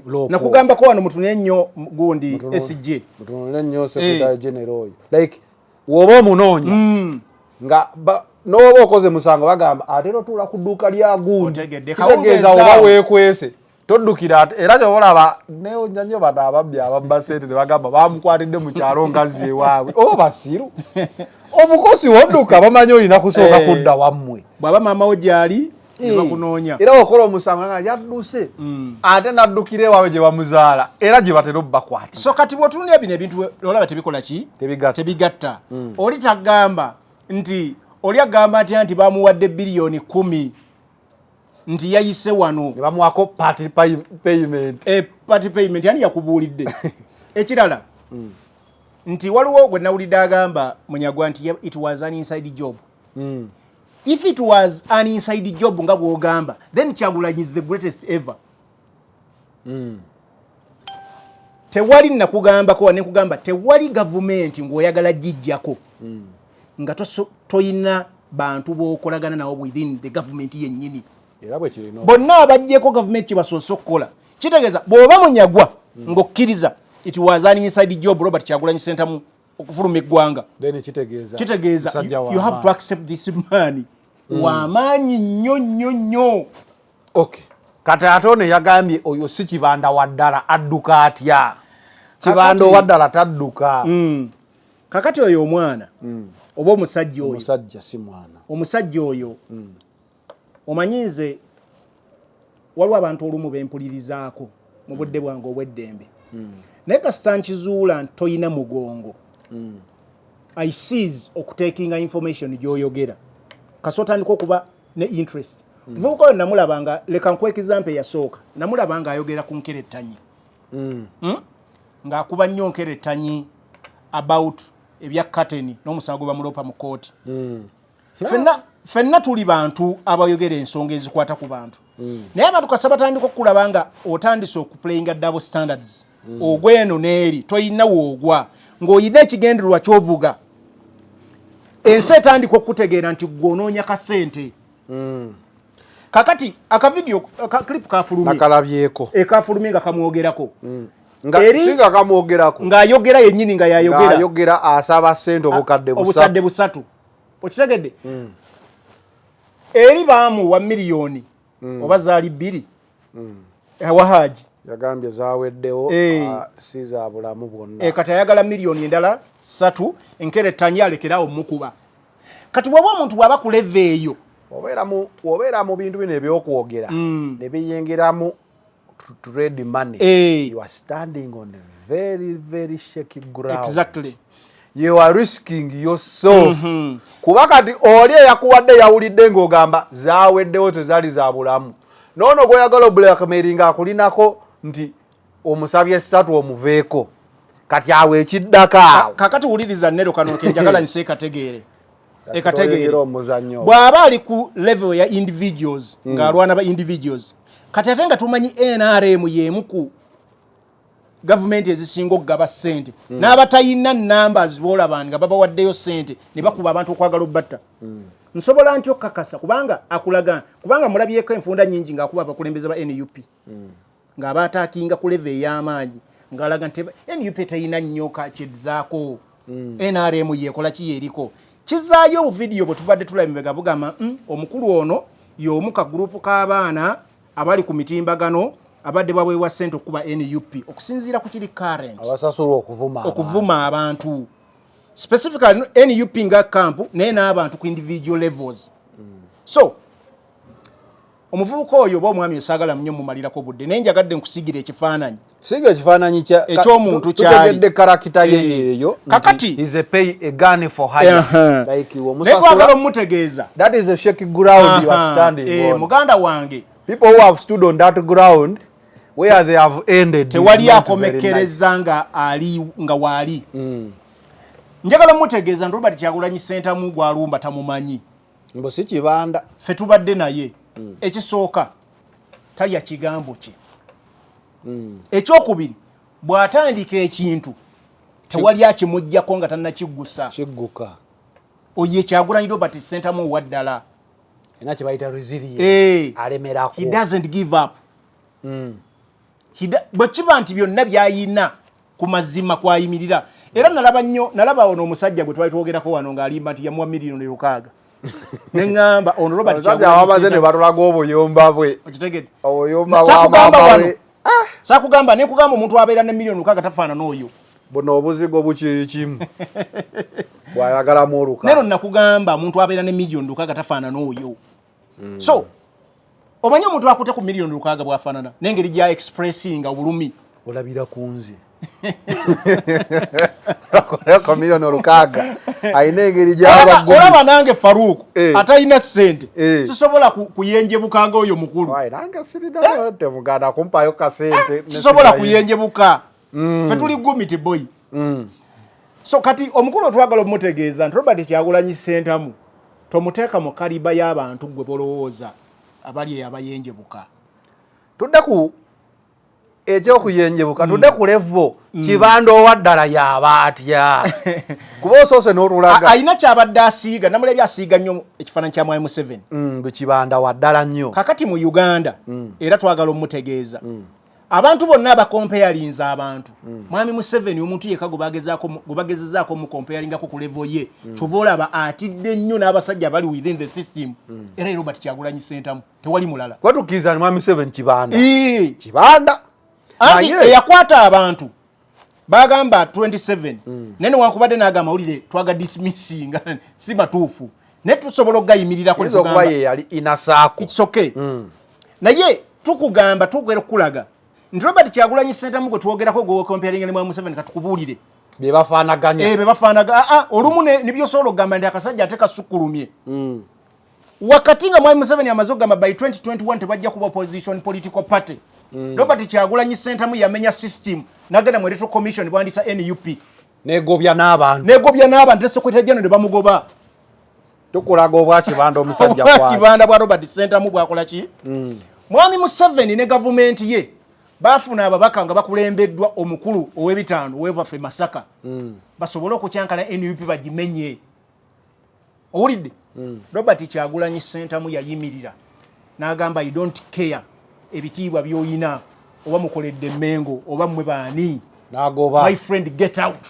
Lopo. Nakugambako wano, mutunule nnyo gundi SG. Mutunuulire nnyo secretary general oyo, like woba omunoonya nga n'oba okoze musango, bagamba ate otuula ku dduuka lya gundi. Otegedde. Kitegeeza Kawungeezi oba awo. weekwese toddukira ate. Era kyobalaba newonya nnyo bano ababbi ababba sente ne bagamba bamukwatidde mu kyalo ngazzi ewaabwe, oba basiru obukosi wodduka bamanyi olina kusooka kudda wammwe. Bw'aba maama wo gyali ne bakunoonya. Era okola omusango nga yadduse, ate naddukira ewaabwe gye bamuzaala, era gye batera obbakwatira. So kati bw'otunulira bino ebintu, olaba tebikola ki? Tebigatta. Tebigatta. Oli tagamba nti, oli agamba atya nti bamuwadde biliyoni 10 nti yayise wano? Ne bamuwako party payment. E, party payment ani yakubuulidde? Ekirala nti waliwo gwe nawulidde agamba Munyagwa nti it was an inside job. If it was an inside job nga bw'ogamba, then Kyagulanyi is the greatest ever. Tewali nakugambako nekugamba tewali gavumenti ng'oyagala gijjako nga toyina bantu b'okolagana nabo within the government yennyini. Era bwe kirina. Bonna abajjeko gavumenti kye basoose okukola, kitegeeza bw'oba Munyagwa ng'okkiriza it was an inside job Robert Kyagulanyi Ssentamu okufuluma eggwanga, Then kitegeeza kitegeeza musajja you have to accept this man w'amaanyi nnyo nnyo nnyo. Okay, kati ate ono yagambye oyo si Kibanda wa ddala, adduka atya? Kibanda owa ddala tadduka. Kakati oyo omwana oba omusajja oyo, Omusajja, si mwana. Omusajja oyo, omanyi nze waliwo abantu olumu bempulirizaako mu budde bwange obw'eddembe, naye kasita nkizuula nti toyina mugongo, I cease okutekinga information gy'oyogera. Kasi otandika okuba ne interest. Muvubuka oyo namulaba nga, leka nkuwa example eyasooka, namulaba nga ayogera ku nkerettanyi. Ng'akuba nnyo nkerettanyi about ebya kateni n'omusango gwe bamulopa mu kooti. Ffenna tuli bantu abayogera ensonga ezikwata ku bantu, naye abantu kasa batandika okulaba nga otandise okuplayinga double standards, ogweno n'eri toyina woogwa ng'oyina ekigendererwa kyovuga. Ensi etandika okutegeera nti gwe onoonya kasente. Kakati akavidiyo ka clip kafulumye. Nakalabyeko. Ekafulumye nga kamwogerako. Nga singa kamwogerako. Ng'ayogera yennyini, nga yayogera. Ng'ayogera asaba ssente obukadde busatu. Obukadde 300, okitegedde? Eri baamuwa miliyoni oba zaali 2 wahaji. Yagambye zaweddewo. Eh. Ah, si za bulamu bwonna. Kati ayagala miliyoni endala 3, enkerettanyi alekerawo mukuba. Kati bw'oba omuntu bw'aba ku level eyo, Obeera mu bintu bino ebyokwogera ne biyingiramu trade money, you are standing on a very very shaky ground. You are risking yourself, kuba kati oli eyakuwadde yawulidde ng'ogamba zaweddewo, tezaali za bulamu. Noono gw'oyagala oblackmailing akulinako nti omusabye 3 omuveeko. Kati awo ekiddako awo? Kakati wuliriza nero kano kenjagala nsi ekategeere, ekategeere. Oyogera omuzannyo. Bw'aba ali ku level ya individuals, ng'alwana ba individuals, kati ate nga tumanyi NRM y'emu ku gavumenti ezisinga okugaba ssente n'abatayina numbers, boolaba nga babawaddeyo ssente ne bakuba abantu okwagala obbatta. Nsobola ntya okukakasa? Kubanga akulaga, kubanga mulabyeko enfunda nyingi ng'akuba abakulembeze ba NUP, ng'abaataakinga ku level ey'amaanyi, ng'alaga nti NUP teyina nnyo kyedzaako, NRM yekola ki, yeriko. Kizaayo obuvidiyo bwe tubadde tulaba emabega bugamba, omukulu ono y'omu ka gurupu k'abaana abali ku mitimbagano abadde baweebwa ssente okukuba NUP, okusinziira ku kiri current. Abasasulwa okuvuma abantu. Okuvuma abantu, specifically NUP nga camp, naye n'abantu ku individual levels. So omuvubuka oyo oba omwami osaagala nnyo mumalirako budde, naye njagadde nkusigira ekifaananyi. Siga ekifaananyi kya Eky'omuntu kyali. Tutegedde character ye. Yeeyo. Kakati- is a pay a gun for hire. Like Naye omusasula. twagala omumutegeeza. That is a shaky ground you are standing on. Muganda wange, People who have stood on that ground, where they have ended is tewali not very nice. akomekkereza nga ali nga waali. Njagala mutegeeza nti Robert Kyagulanyi Sentamu gwalumba tamumanyi. Mbu si kibanda. Ffe tubadde naye. Ekisooka, talya kigambo kye. Ekyokubiri, bw'atandika ekintu tewali akimuggyako nga tannakiggusa. Kigguka. Oyo Kyagulanyi Robert Sentamu owa ddala. Ena kye bayita resilience. Alemerako. He doesn't give up. Bwe kiba nti byonna byayina ku mazima kwayimirira. Era nalaba nnyo, nalaba ono omusajja gwe twali twogerako wano ng'alimba nti yamuwa miliyoni 6, neŋŋamba ono Robert Abasajja Kyagulanyi abamaze ne Ssentamu. batulaga obuyumba bwe. Okitegedde? Obuyumba bwa Sakugamba maama wano. we. Sakugamba, nekugamba omuntu abeera ne miliyoni 6 tafaanana oyo. Buno obuzigo bukiri kimu bw'ayagalamu oluka. Nero nakugamba omuntu abeera ne miliyoni 6 tafaanana oyo. So omanyi omuntu akutte ku miliyoni 6 bw'afaanana n'engeri gya expressinga obulumi? Olabira ku nze ko miliyoni 6 alina engeri gy'abagumi. Olaba nange Faruku Eh. atalina ssente Eh. sisobola kuyenjebuka nga oyo mukulu. Wai, nange sirina temuganda kumpayo kasente. Sisobola kuyenjebuka. Fe tuli gumiti boy. So kati omukulu otwagala omutegeeza nti Robert Kyagulanyi Sentamu tomuteeka mu caliber y'abantu gwe bolowooza abali eyo abayenjebuka. Tudde ku ekyokuyenjebuka, tudde ku level kibanda owa ddala yaba atya, kuba osoose n'otulaga. Alina kyabadde asiiga, namulabye asiiga nnyo ekifaananyi kya Mwami Museveni. Bwe kibanda wa ddala nnyo. Kakati mu Uganda era twagala omutegeeza, abantu bonna abakompeyalinza abantu, Mwami Museveni omuntu yekka gwe bagezezaako mukompeyaringako ku level ye, kyova olaba atidde nnyo n'abasajja abali within the system, era ye Robert Kyagulanyi Sentamu, tewali mulala. Kuba tukkiriza ni Mwami Museveni kibanda. Ii. Kibanda. Anti Naye- eyakwata abantu. Bagamba 27, naye newankubadde naago amawulire twaga dismissinga, si matuufu, naye tusobola okugayimirirako. Yinza okuba ye yali inasaako. It's okay. Naye tukugamba, tugera okukulaga nti Robert Kyagulanyi Sentamu gwe twogerako, gwe comparinga ne Mwami Museveni, katukubuulire bye bafaanaganya. Eh, be bafaanaga. Aa, olumu ne byosobola okugamba nti akasajja ate kasukkulumye. Wakati nga Mwami Museveni amaze okugamba by 2021 tebajja kuba opposition political party, Robert Kyagulanyi Sentamu yamenya system, nagenda mu Electoral Commission, bwandisa NUP. Negobya n'abantu. Negobya n'abantu, ne secretary general ne bamugoba. Tukulaga obwakibanda omusajja kwali. Kibanda bwa Robert Sentamu bwakola ki? Mwami Museveni ne gavumenti ye baafuna ababaka nga bakulembeddwa omukulu ow'ebitaano ow'ewaffe Masaka, basobole okukyankala NUP bagimenye. Owulidde? Robert Kyagulanyi Sentamu yayimirira n'agamba, "I don't care ebitiibwa by'oyina, oba mukoledde Mengo oba mmwe baani." N'agoba. "My friend, get out."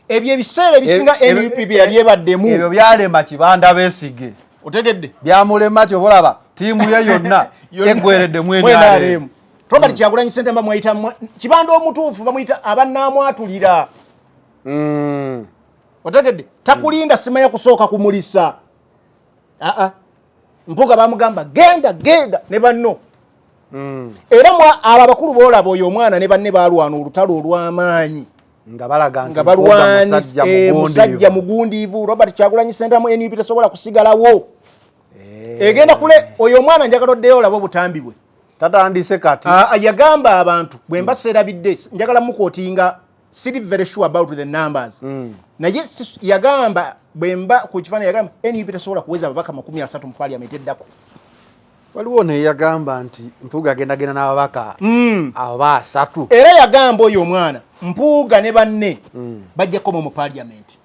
Ebyo ebiseera ebisinga NUP bye yali ebaddemu. Ebyo byalema Kibanda Beesige. Otegedde? Byamulema. Kyova olaba ttiimu ye yonna eggweredde mu NRM. NRM. Robert Kyagulanyi Sentamu bamwayita Kibanda omutuufu, bamuyita abannaamwatulira. Otegedde? Takulinda simanya kusooka kumulisa. Aa, Mpuga bamugamba genda, genda ne banno. Era abo abakulu boolaba, oyo omwana ne banne balwana olutalo olw'amaanyi. Nga balaga nti nga Mpuuga balwani musajja musajja mugundiivu. Mugundiivu. Robert Kyagulanyi Sentamu, NUP tesobola kusigalawo, egenda kule. Oyo omwana njagala oddeyo olaba obutambi bwe. Tatandise kati. Ah, yagamba abantu, bwe mba seerabidde, njagala muquotinga, siri very sure about the numbers, naye yagamba, bwe mba ku kifaananyi, yagamba NUP tesobola kuweza ababaka 30 mu parliament eddako. Waliwo neyagamba nti Mpuuga agendagenda n'ababaka aba 30. Era yagamba oyo omwana Mpuuga ne banne bajja kukoma mu parliament.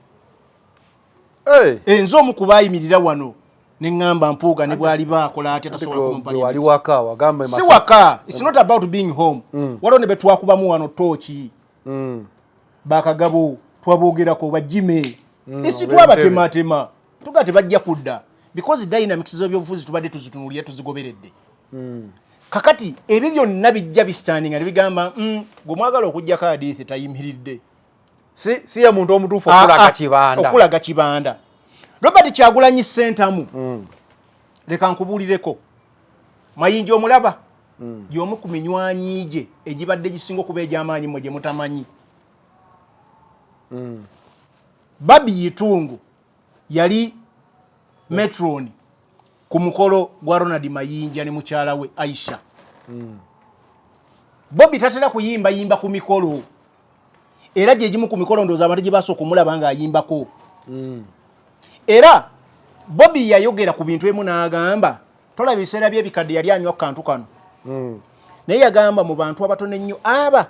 Enze omu ku baayimirira wano ne ŋŋamba Mpuuga ne bw'aliba akola atya tasobola kuba mu Gwe parliament. wali waka wagamba Si waka, it's not about being home. Waliwo ne betwakubamu wano tooki, bakagabo twaboogerako, bajime isi twabatematema tuga tebajja kudda because dynamics z'ebyobufuzi tubadde tuzitunulira, tuzigoberedde. Kakati ebyo byonna bijja bistandinga ne bigamba, gwe mwagala okugjako adiithi tayimiridde." Si ye muntu omutuufu okulaga Kibanda. Okulaga Kibanda. Robert Kyagulanyi Sentamu, leka nkubuulireko, Mayinja omulaba, y'omu ku minywanyi gye egibadde gisinga okuba egy'amaanyi mmwe gye mutamanyi. Babi Yitungu yali matron ku mukolo gwa Ronald Mayinja ne mukyala we Aisha. Bobi tatera kuyimbayimba ku mikolo, era gyegimu ku mikolo ndowooza abantu gye basooka okumulaba ng'ayimbako. Era Bobi yayogera ku bintu emu n'agamba, tolaba ebiseera by'ebikadde yali anywa ku kantu kano, naye yagamba mu bantu abatono ennyo aba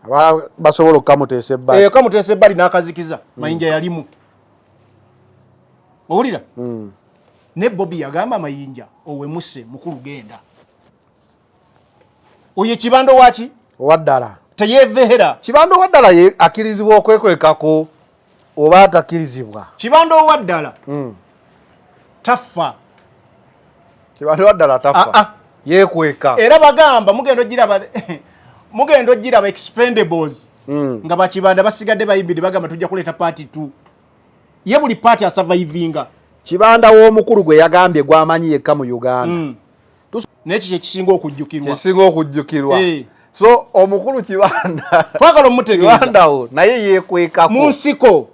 Aba basobola okukamuteesa ebbali. Kamuteesa ebbali n'akazikiza. Mayinja yalimu, owulira? Ne Bobi yagamba Mayinja, "Owemuse mukulu, genda." Oyo Kibando waki? Owaddala. Teyeveera. Kibanda owaddala ye akkirizibwa okwekwekako oba atakkirizibwa? Kibando owaddala tafa. Kibanda owaddala tafa. Ah, ah. Yeekweka. Era bagamba mugenda ogiraba Expendables, nga bakibanda basigadde bayimbidde, bagamba tujja kuleeta part 2. Ye buli part asurvivinga. Kibanda w'omukulu gwe yagambye gwamanyi yekka mu Uganda. Naye kiki ekisinga okujjukirwa? Kisinga okujjukirwa. So omukulu Kibanda Twagala omutegeeza. Kibandawo naye yeekwekako. Mu nsiko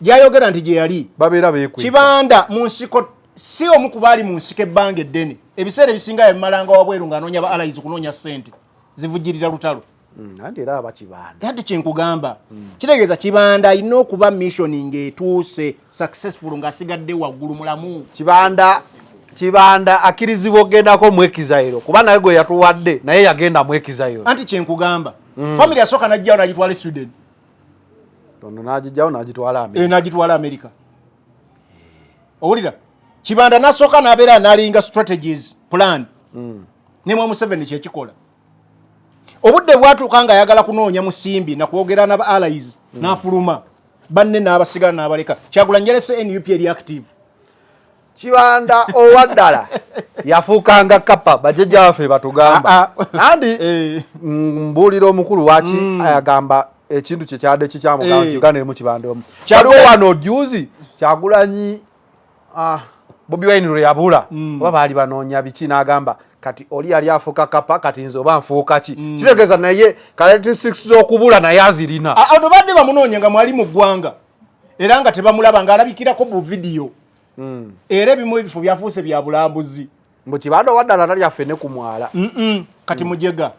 gyayogera nti gye yali babeera beekweka. Kibanda mu nsiko si omu ku baali mu nsiko ebbanga eddene. Ebiseera ebisinga yabimalanga wabweru ng'anoonya ba allies, kunoonya ssente zivujjirira lutalo. Anti era aba Kibanda. Ati kyenkugamba kitegeeza Kibanda alina okuba mission ng'etuuse successful ng'asigadde waggulu mulamu. Kibanda akkirizibwa okugendako mu exile, kuba naye gwe yatuwadde naye yagenda mu exile. Anti kyenkugamba, family yasooka najjawo n'agitwala e Sweden. Ono n'agijjawo n'agitwala America. N'agitwala America. Owulira? Kibanda nasooka n'abeera n'alinga strategies plan, ne mwa Museveni kyekikola. Obudde bwatuuka ng'ayagala kunoonya musimbi nakwogera naba allies, n'afuluma banne n'abasigala n'abaleka. Kyagulanyi yalese NUP eri active. Kibanda owaddala yafuukanga kapa, bajjajja baffe batugamba. Andi mbuulira omukulu waki agamba ekintu kye kyadde kikyamugamba nti Uganda erimu Kibanda omu. Waliwo wano juzi Kyagulanyi, Bobi Wine lwe yabula, oba baali banoonya biki, n'agamba kati oli yali afuuka kapa, kati nze oba nfuuka ki? Kitegeeza naye characteristics z'okubula naye azirina. Ah, ono badde bamunoonya nga mwali mu ggwanga era nga tebamulaba, ng'alabikirako mu vidiyo, era ebimu ebifo byafuuse bya bulambuzi. Mbu Kibanda owaddala talya ffene ku mwala. Kati mujega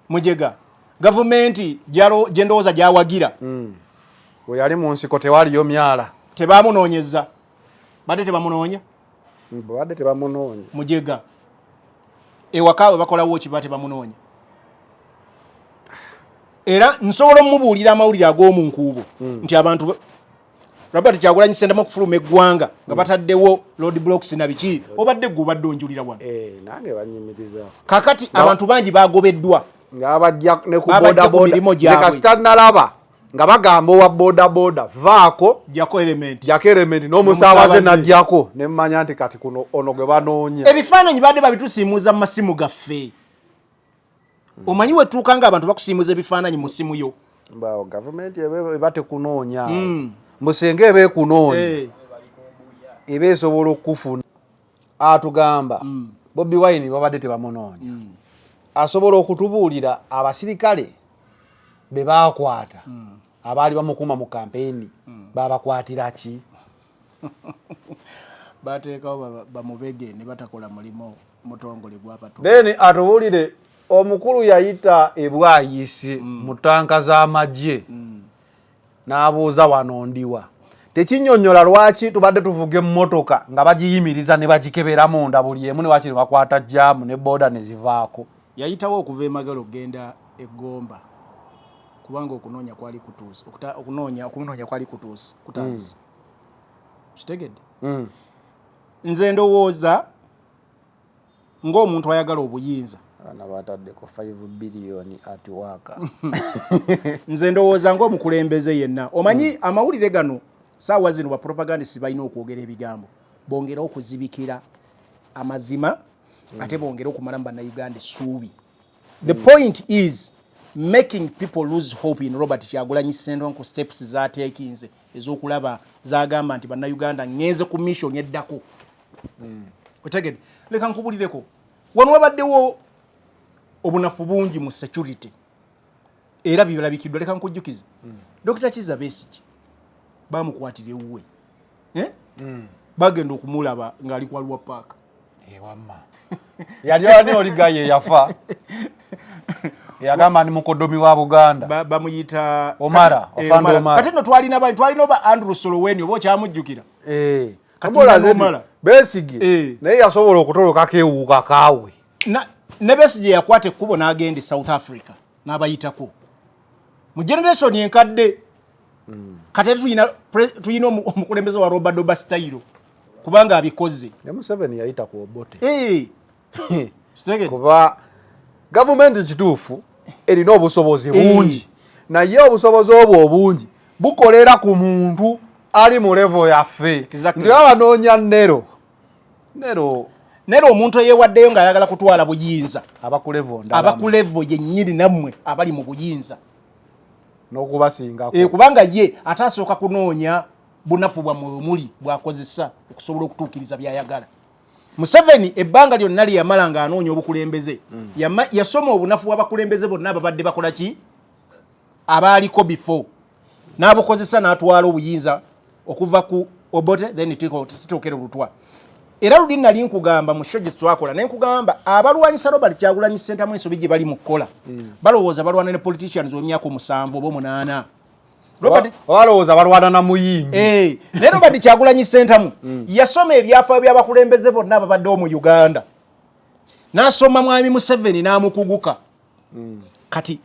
mujega gavumenti gye ndowooza gyawagira. We yali mu nsiko tewaliyo myala. Tebamunoonyeza, badde tebamunoonya. Babadde tebamunoonya. Mujega ewaka we bakolawo kiba tebamunoonya, era nsobola omubuulira amawulire ag'omu nkuubo nti abantu Robert Kyagulanyi Ssentamu okufuluma eggwanga nga bataddewo road blocks na biki, obadde gwe obadde onjulira wano. Eh, nange banyumiriza. Kakati abantu bangi bagobeddwa. Nga bajja ne ku Babajja ku bodaboda. mirimu Nze gyabwe. kasita nalaba nga bagamba owa bodaboda vaako, jako element, jako element n'omusaabaze N'omusaabaze. Najjako ne mmanya nti kati kuno ono gwe banoonya. Ebifaananyi badde babitusiimuza mu masimu gaffe. Omanyi wetuuka nga abantu bakusiimuza ebifaananyi mu simu yo. Mbaawo gavumenti eba tekunoonya musenga eba ekunoonya, eba esobola okufuna. Atugamba Bobi Wine babadde tebamunoonya, asobola okutubuulira abasirikale be baakwata abaali bamukuuma mu kampeyini babakwatira ki? Bateekawo bamubege ne batakola mulimu mutongole gwabatu. Then atubuulire omukulu yayita ebwayisi mu tanka z'amagye n'abuuza wano ndiwa. Tekinyonyola lwaki tubadde tuvuga emmotoka nga bagiyimiriza ne bagikebera munda buli emu, ne wakiri bakwata jaamu ne booda ne zivaako. Yayitawo okuva emagala okugenda egomba kubanga okunoonya kwali kutuuse, okunoonya kwali kutuuse kutandise. Kitegedde? Nze ndowooza ng'omuntu ayagala obuyinza, Abaana bataddeko 5 biliyoni ati waaka. Nze ndowooza ng'omukulembeze yenna, omanyi amawulire gano saawa zino bapropagandisi balina okwogera ebigambo bongere okuzibikira amazima, ate bongere okumalamu bannayuganda essuubi. The point is making people lose hope in Robert Kyagulanyi Ssentamu ku steps zateekinze ez'okulaba zagamba nti bannayuganda ŋŋenze ku mission eddako. Otegedde? Leka nkubulireko wano, wabaddewo obunafu bungi mu security era birabikiddwa. Leka nkujjukize, Dr Kiza Besigye bamukwatira ewuwe, eh? Bagenda okumulaba ng'ali ku Arua Park. Ewamma yali ani oliga ye yafa yagamba ndi mukodomi wa Buganda? Bamuyita Omara, Eh, Ofande Omara. Omara. Kati nno twalina bani? Twalina oba Andrew Soloweni, oba okyamujjukira? Eh, Kati Omulaze nti Omara. Besigye naye yasobola okutolokako ewuuka kaawe. Ne Besigye yakwata ekkubo n'agenda e South Africa n'abayitako mu generation enkadde. Kati ate tulina omukulembeze wa Robert Doba style kubanga abikoze. Ne Museveni yayita ku Obote. Kitegedde? Kuba gavumenti kituufu erina obusobozi bungi, naye obusobozi obwo obungi bukolera ku muntu ali mu level yaffe. Nti baba banoonya Nero, Nero. Nero omuntu eyewaddeyo ng'ayagala kutwala buyinza aba ku level ndala. Aba ku level yennyini nammwe abali mu buyinza. N'okubasingako. Kubanga ye ate asooka kunoonya bunafu bwammwe wemuli bwakozesa okusobola okutuukiriza byayagala. Museveni ebbanga lyonna lye yamala ng'anoonya obukulembeze, yasoma obunafu bw'abakulembeze bonna ababadde bakola ki, abaaliko before, n'abukozesa n'atwala obuyinza okuva ku Obote, then titokere Lutwa. Era luli nali nkugamba mu show gye twakola ne nkugamba abalwanyisa Robert Kyagulanyi Ssentamu ensobi gye bali mu kukola, balowooza balwana ne politicians w'emyaka 7 oba 8. Robert Balowooza balwana na muyimbi. Eh, naye Robert Kyagulanyi Ssentamu yasoma ebyafaayo by'abakulembeze bonna ababaddewo mu Uganda, n'asoma mwami Museveni n'amukuguka. Kati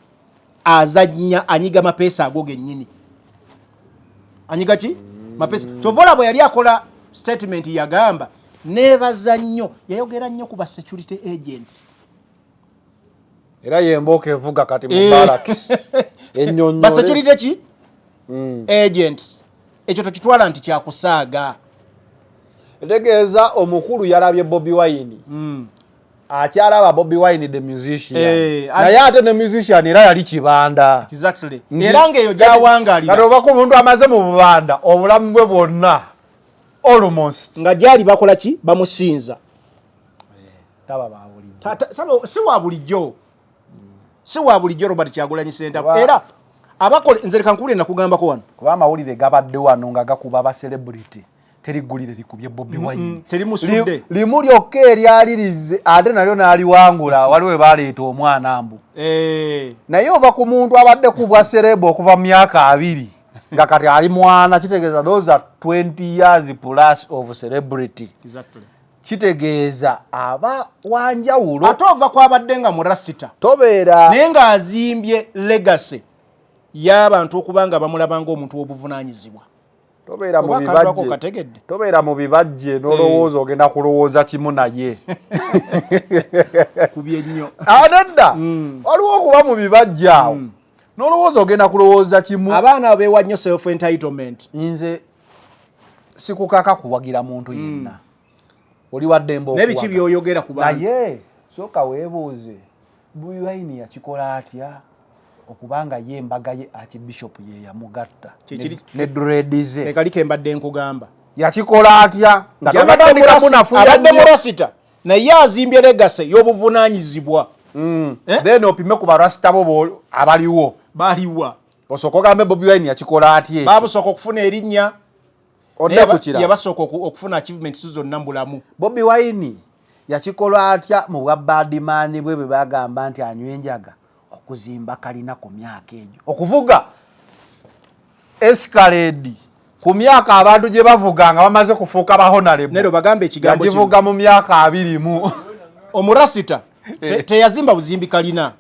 azannya anyiga mapeesa ago gennyini. Anyiga ki? Mapeesa. Kyova olaba bwe yali akola statement yagamba neebaza nnyo, yayogera nnyo ku ba security agents. Era yembooka evuga kati mu barracks ennyonnyole. Ba security ki? Agents. Ekyo tokitwala nti kyakusaaga. Etegeeza omukulu yalabye Bobi Wine. Akyalaba Bobi Wine the musician. Naye ate ne musician era yali Kibanda. Exactly. Era ng'eyo gy'awangaalira. Kati oba ku muntu amaze mu Bubanda obulamu bwe bwonna almost. Nga gyali bakola ki? Bamusinza. Taba ba bulijjo. Si wa bulijjo. Si wa bulijjo Robert Kyagulanyi Ssentamu. Era abakola nze leka nkuwulire nakugambako wano. Kuba amawulire gabadde wano nga gakuba ba celebrity. Teri ggulire likubye Bobi Wine. Terimusudde. Limu lyokka eryalirize ate nalyo n'aliwangula, waliwo we baleeta omwana mbu. Naye ova ku muntu abadde ku bwa celeb okuva mu myaka 20 nga kati ali mwana, kitegeeza those are 20 years plus of celebrity. Exactly. Kitegeeza aba wanjawulo. Ate ova kwabadde nga murasita. Tobeera. Naye ng'azimbye legacy y'abantu okuba nga bamulaba ng'omuntu w'obuvunaanyizibwa. Tobeera mu bibajje. Tobeera mu bibajje n'olowooza ogenda kulowooza kimu naye. Kubye nnyo. Nedda. Waliwo okuba mu bibajje awo. N'olowooza ogenda kulowooza kimu. Abaana abo beewa nnyo self entitlement. Nze sikukaka kuwagira muntu yenna. Oli wa ddembe okuwaga. N'ebiki by'oyogera ku bantu. Naye sooka weebuuze, Bobi Wine yakikola atya okubanga ye embaga ye Archbishop ye yamugatta ne dread ze. Kali ke mbadde nkugamba. Yakikola atya? Nga tonatandika munafuya Abadde nnyo. murasita naye azimbye legacy y'obuvunaanyizibwa. Then opime ku barasita bo abaliwo. Baliwa. Osooka ogambe Bobi Wine yakikola atya ekyo? Baabusooka okufuna erinnya. Odde ku kirala. Yabasooka okufuna achievements zonna mu bulamu. Bobi Wine yakikola atya mu bwa badman bwe bwe bagamba nti anywa enjaga okuzimba kalina ku myaka egyo, okuvuga Escalade ku myaka abantu gye bavuga nga bamaze kufuuka ba honorable. Nero bagambe ekigambo kino. Yagivuga mu myaka 20. Omurasita teyazimba buzimbi kalina.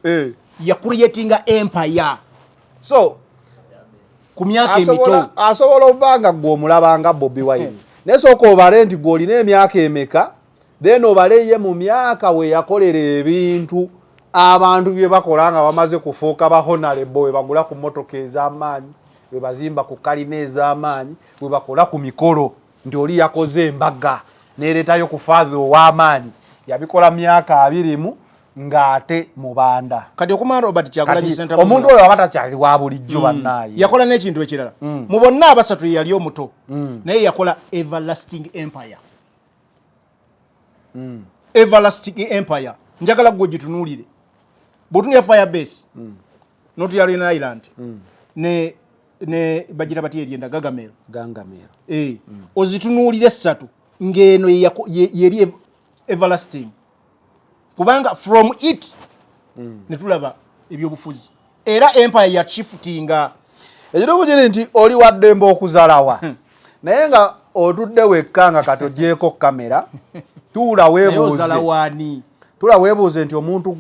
Yakureatinga empire. So ku myaka emito. Asobola okuba nga ggwe omulaba nga Bobi Wine. Naye sooka obale nti ggwe olina emyaka emeka, then obale ye mu myaka we yakolera ebintu abantu bye bakola nga bamaze kufuuka ba honorable, we bagula ku mmotoka ez'amaanyi, we bazimba ku kalina ez'amaanyi, we bakola ku mikolo nti oli yakoze embaga n'ereetayo ku father ow'amaanyi. Yabikola myaka 20 ng'ate mubanda. Kati okumala Robert Kyagulanyi Ssentamu omuntu oyo aba takyali wa bulijjo bannaaye. Yakola n'ekintu ekirala. Mu bonna abasatu ye yali omuto, naye yakola everlasting empire. Everlasting empire. Njagala ggwe ogitunuulire. Bw'otunuulira Firebase, n'otunuulira Leone Island, ne bagira batya eryenda Gagamel. Gangamel. Ozitunuulire essatu ng'eno yeri everlasting. Kubanga from it ne tulaba ebyobufuzi. Era empire ya shiftinga. Ekituufu kiri nti oli wa ddembe okuzalawa. Naye nga otudde wekka nga kati ogyeko kamera, tuula weebuuze. Naye ozala waani? Tuula weebuuze nti omuntu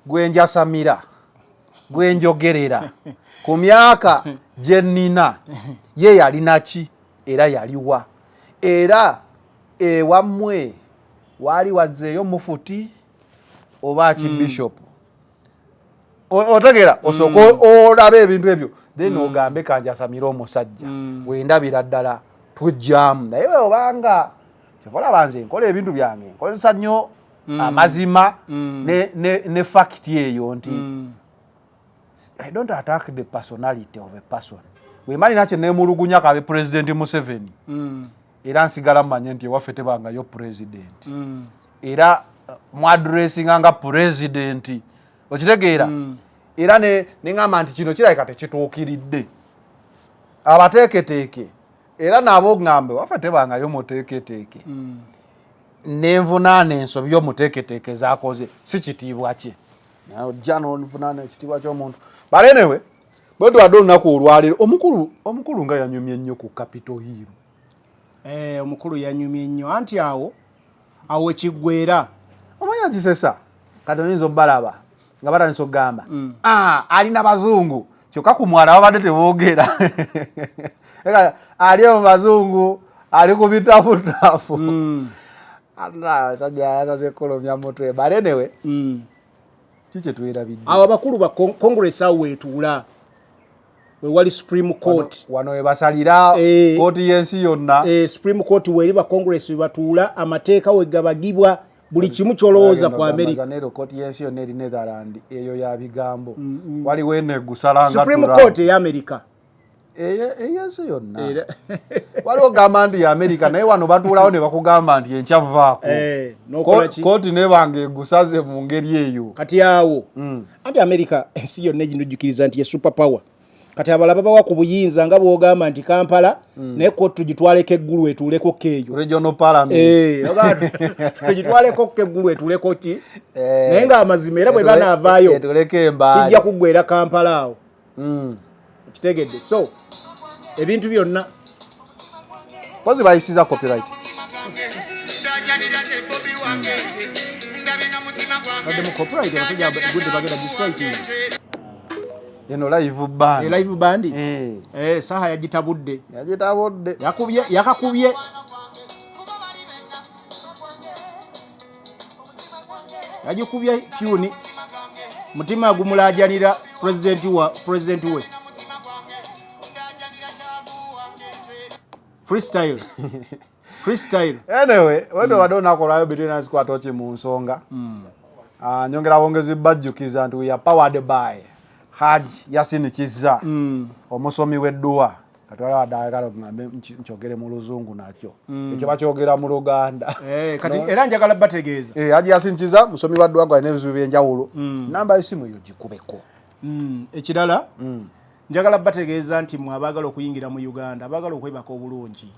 gwe njasamira, gwe njogerera ku myaka gye nnina, ye yalina ki era yaliwa? Era ewammwe waali wazzeeyo mufuti oba Archbishop? Otegeera, osooka olabe ebintu ebyo, then ogambe kanjasamire omusajja. Wendabira ddala tujjamu. Naye obanga kyova olaba nze nkola ebintu byange nkozesa nnyo amazima ne fact eyo nti I don't attack the personality of a person. Bwe mba nina kye neemulugunya kabe President Museveni, era nsigala mmanye nti ewaffe tebangayo president. Era mwadressinga nga president. Okitegeera? Era ne ŋŋamba nti kino kirabika tekituukiridde. Abateeketeeke era nabo ŋŋambe waffe tebangayo muteeketeeke. Nenvunaana ensobi y'omuteeketeeke z'akoze si kitiibwa kye. Naye ojja n'ovunaana ekitiibwa ky'omuntu. But anyway, bwe tubadde olunaku olwaleero, omukulu nga yanyumye nnyo ku Capitol Hill. Omukulu yanyumye nnyo anti awo ekiggweera. Omanyi kisesa kati oyinza obbalaba nga batandise okugamba, alina bazungu, kyokka ku mwala babadde teboogera. Ali mu bazungu, ali ku bitafutafu. Sajja yasaze kulumya mutwe. But anyway, ki kye twerabidde? Awo abakulu ba Congress awo weetuula. Wewali Supreme Court. Wano webasalira kooti y'ensi yonna. Supreme Court weri, ba Congress webatuula, amateeka wegabagibwa, buli kimu kyolowooza ku America. Nero kooti y'ensi yonna eri Netherland, eyo ya bigambo. Waliwo eno egusalanga. Supreme Court eya America. Ey'ensi yonna. Waliwo gamba nti ya America, naye wano batuulawo ne bakugamba nti enkya vaako. N'okola ki? Kooti nebanga egusaze mu ngeri eyo. Kati awo anti America ensi yonna eginojjukiriza nti ye super power. Kati abalala babawa ku buyinza nga bwogamba nti Kampala, naye kooti tugitwaleko eggulu etuuleko keeyo. Regional parliament. Tugitwaleko keggulu etuuleko ki, naye ng'amazima era bwe banaavaayo etuleko embaali. Kijja kuggwera Kampala awo. Kitegedde? So ebintu byonna Pozi bayisiza copyright. Badde mu copyright, abasajja gudde bagenda gistriking. Eno live band. E live band. Eh. Saha yagitabudde. Yagitabudde. Yakubye, yakakubye. Yagikubye tune mutima gumulajanira president wa president we. Freestyle, freestyle. Anyway, wendo wadde olunaku olwayo between us kwata ki mu nsonga. Ah, nyongera bwongezi bajjukiza nti we are powered by Haj Yasin Kizza, omusomi w'edduwa. Katwala wadde ayagala ogambe nkyogere mu Luzungu, nakyo ekyo bakyogera mu Luganda. Kati era njagala bategeeza. Haji Yasin Kizza musomi wa dduwa, gwalina ebizibu ebyenjawulo. Namba y'essimu eyo gikubeko. Ekirala njagala bategeeza nti mwe abaagala okuyingira mu Uganda, abaagala okwebaka obulungi,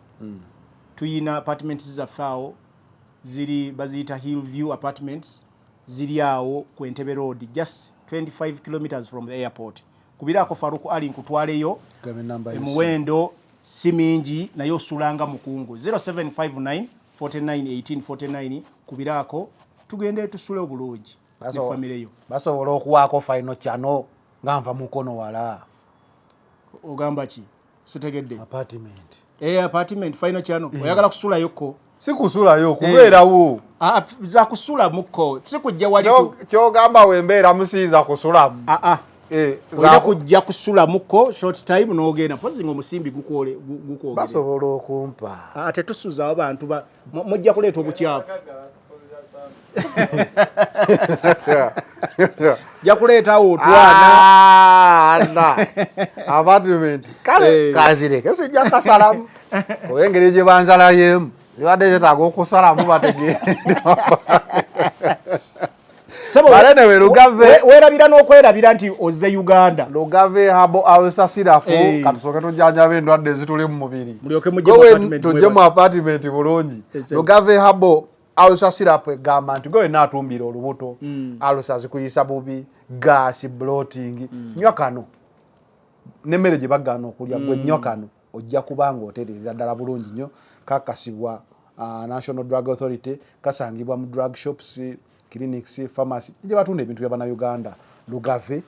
tuyina apartments zaffe awo ziri, baziyita Hill View Apartments, ziri awo ku Entebbe Road, just 25 kilometers from the airport. Kubiraako Faruku Ali nkutwaleyo. Gabe namba y'essimu. Emiwendo si mingi, naye osulanga mukungu. 0759 49 18 49, kubiraako tugende tusule obulungi ne famire yo. Basobola okuwaako final kyano nga nva Mukono wala? Ogamba ki? Sitegedde. Apartment. Apartment final kyano oyagala kusulayoko? Si kusulayo, kubeerawo. Ah, za kusulamuko, si kujja wali Kyogamba wembeera musiyinza kusulamu? Ah, ah. Olina kujja kusulamuko short time n'ogenda, mpozi nga omusimbi gukwogere. Basobola okumpa? Ah, tetusuzaawo bantu mujja kuleeta obukyafu, jja kuleetawo otwana. Ah, na apartment kale. Kanzireke, sijja kasalamu oba engeri gye banzalayemu zibadde zetaaga okusalamu bategeere. Sebo, Balene we Lugave. Weerabira n'okwerabira nti ozze Uganda. Lugave Herbal Ulcer Syrup. Katusooke tujjanjaba endwadde ezituli mu mubiri. Mulyoke mujje mu Gwe apartment. Tujje mu apartment bulungi. Lugave Herbal Ulcer Syrup egamba nti gwe wenna atumbira olubuto, ulcer zikuyisa bubi, gas, bloating, nywa kano nemmere gye bagaana okulya. Gwe nywa kano, ojja kuba nga otereera ddala bulungi nnyo. Kakasibwa National Drug Authority, kasangibwa mu drug shops, clinics, pharmacy gye batunda ebintu by'Abannayuganda. Lugave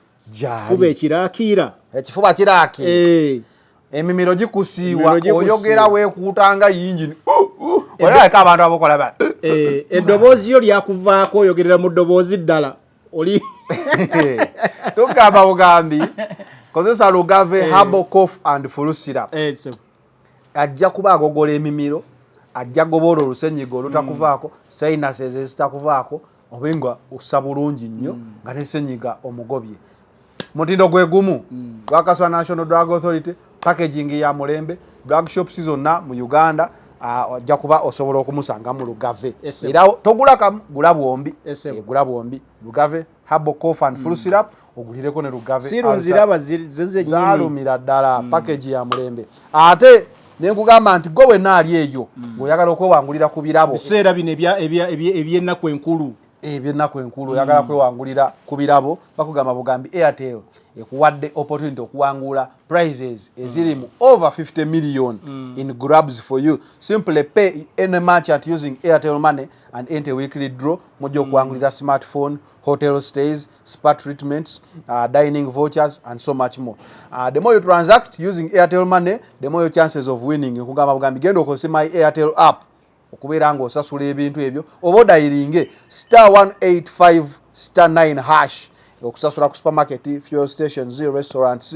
Fuba gyali. Ekirakiira. Ekifuba kiraaki, emimiro gikusiiwa, Emimiro gikusiiwa. oyogera weekuutanga yingini, olabeka abantu abakola ba Eddoboozi lyo lyakuvaako, oyogerera mu ddoboozi ddala oli. Tugamba bugambi kozesa Lugave Herbal Cough and Flu Syrup. Sebo. Ajja kuba agogola emimiro, ajja gobola olusenyiga olutakuvaako, sinuses ezitakuvaako, obe nga ossa bulungi nnyo nga nesenyiga omugobye. Mutindo gwe gumu, gwakaswa National Drug Authority, packaging ya mulembe. Drug shops zonna mu Uganda, ojja kuba osobola okumusanga mu Lugave. Yes, sir. Era togula kamu, gula bwombi. Yes, sir. Gula bwombi, Lugave Herbal Cough and Flu Syrup, ogulireko ne Lugave Siru Ulcer. nziraba ze zennyini. Zaalumira ddala, package ya mulembe. Ate nenkugamba nti gwe wenna ali eyo ng'oyagala okwewangulira ku birabo, Biseera bino ebyennaku enkulu. Ebyennaku enkulu, oyagala kwewangulira ku birabo, bakugamba bugambi Airtel ekuwadde opportunity okuwangula prizes eziri mu over 50 million in grabs for you. Simply pay any merchant using Airtel Money and enter weekly draw. Mujja okuwangulira smartphone, hotel stays, spa treatments, dining vouchers and so much more. The more you transact using Airtel Money, the more your chances of winning. Nkugamba bugambi genda okozese My Airtel app okubeera ng'osasula ebintu ebyo, oba odayiringe star 185 star 9 hash okusasula ku supermarket, fuel stations, restaurants.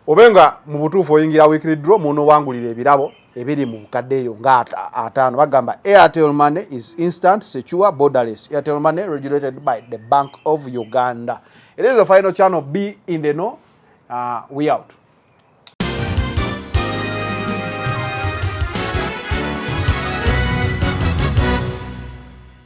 Obe nga mu butuufu oyingira weekly draw, munowangulira ebirabo ebiri mu bukadde eyo nga 50. Bagamba Airtel Money is instant, secure, borderless. Airtel Money, regulated by the Bank of Uganda. It is the final channel. Be in the know. We out.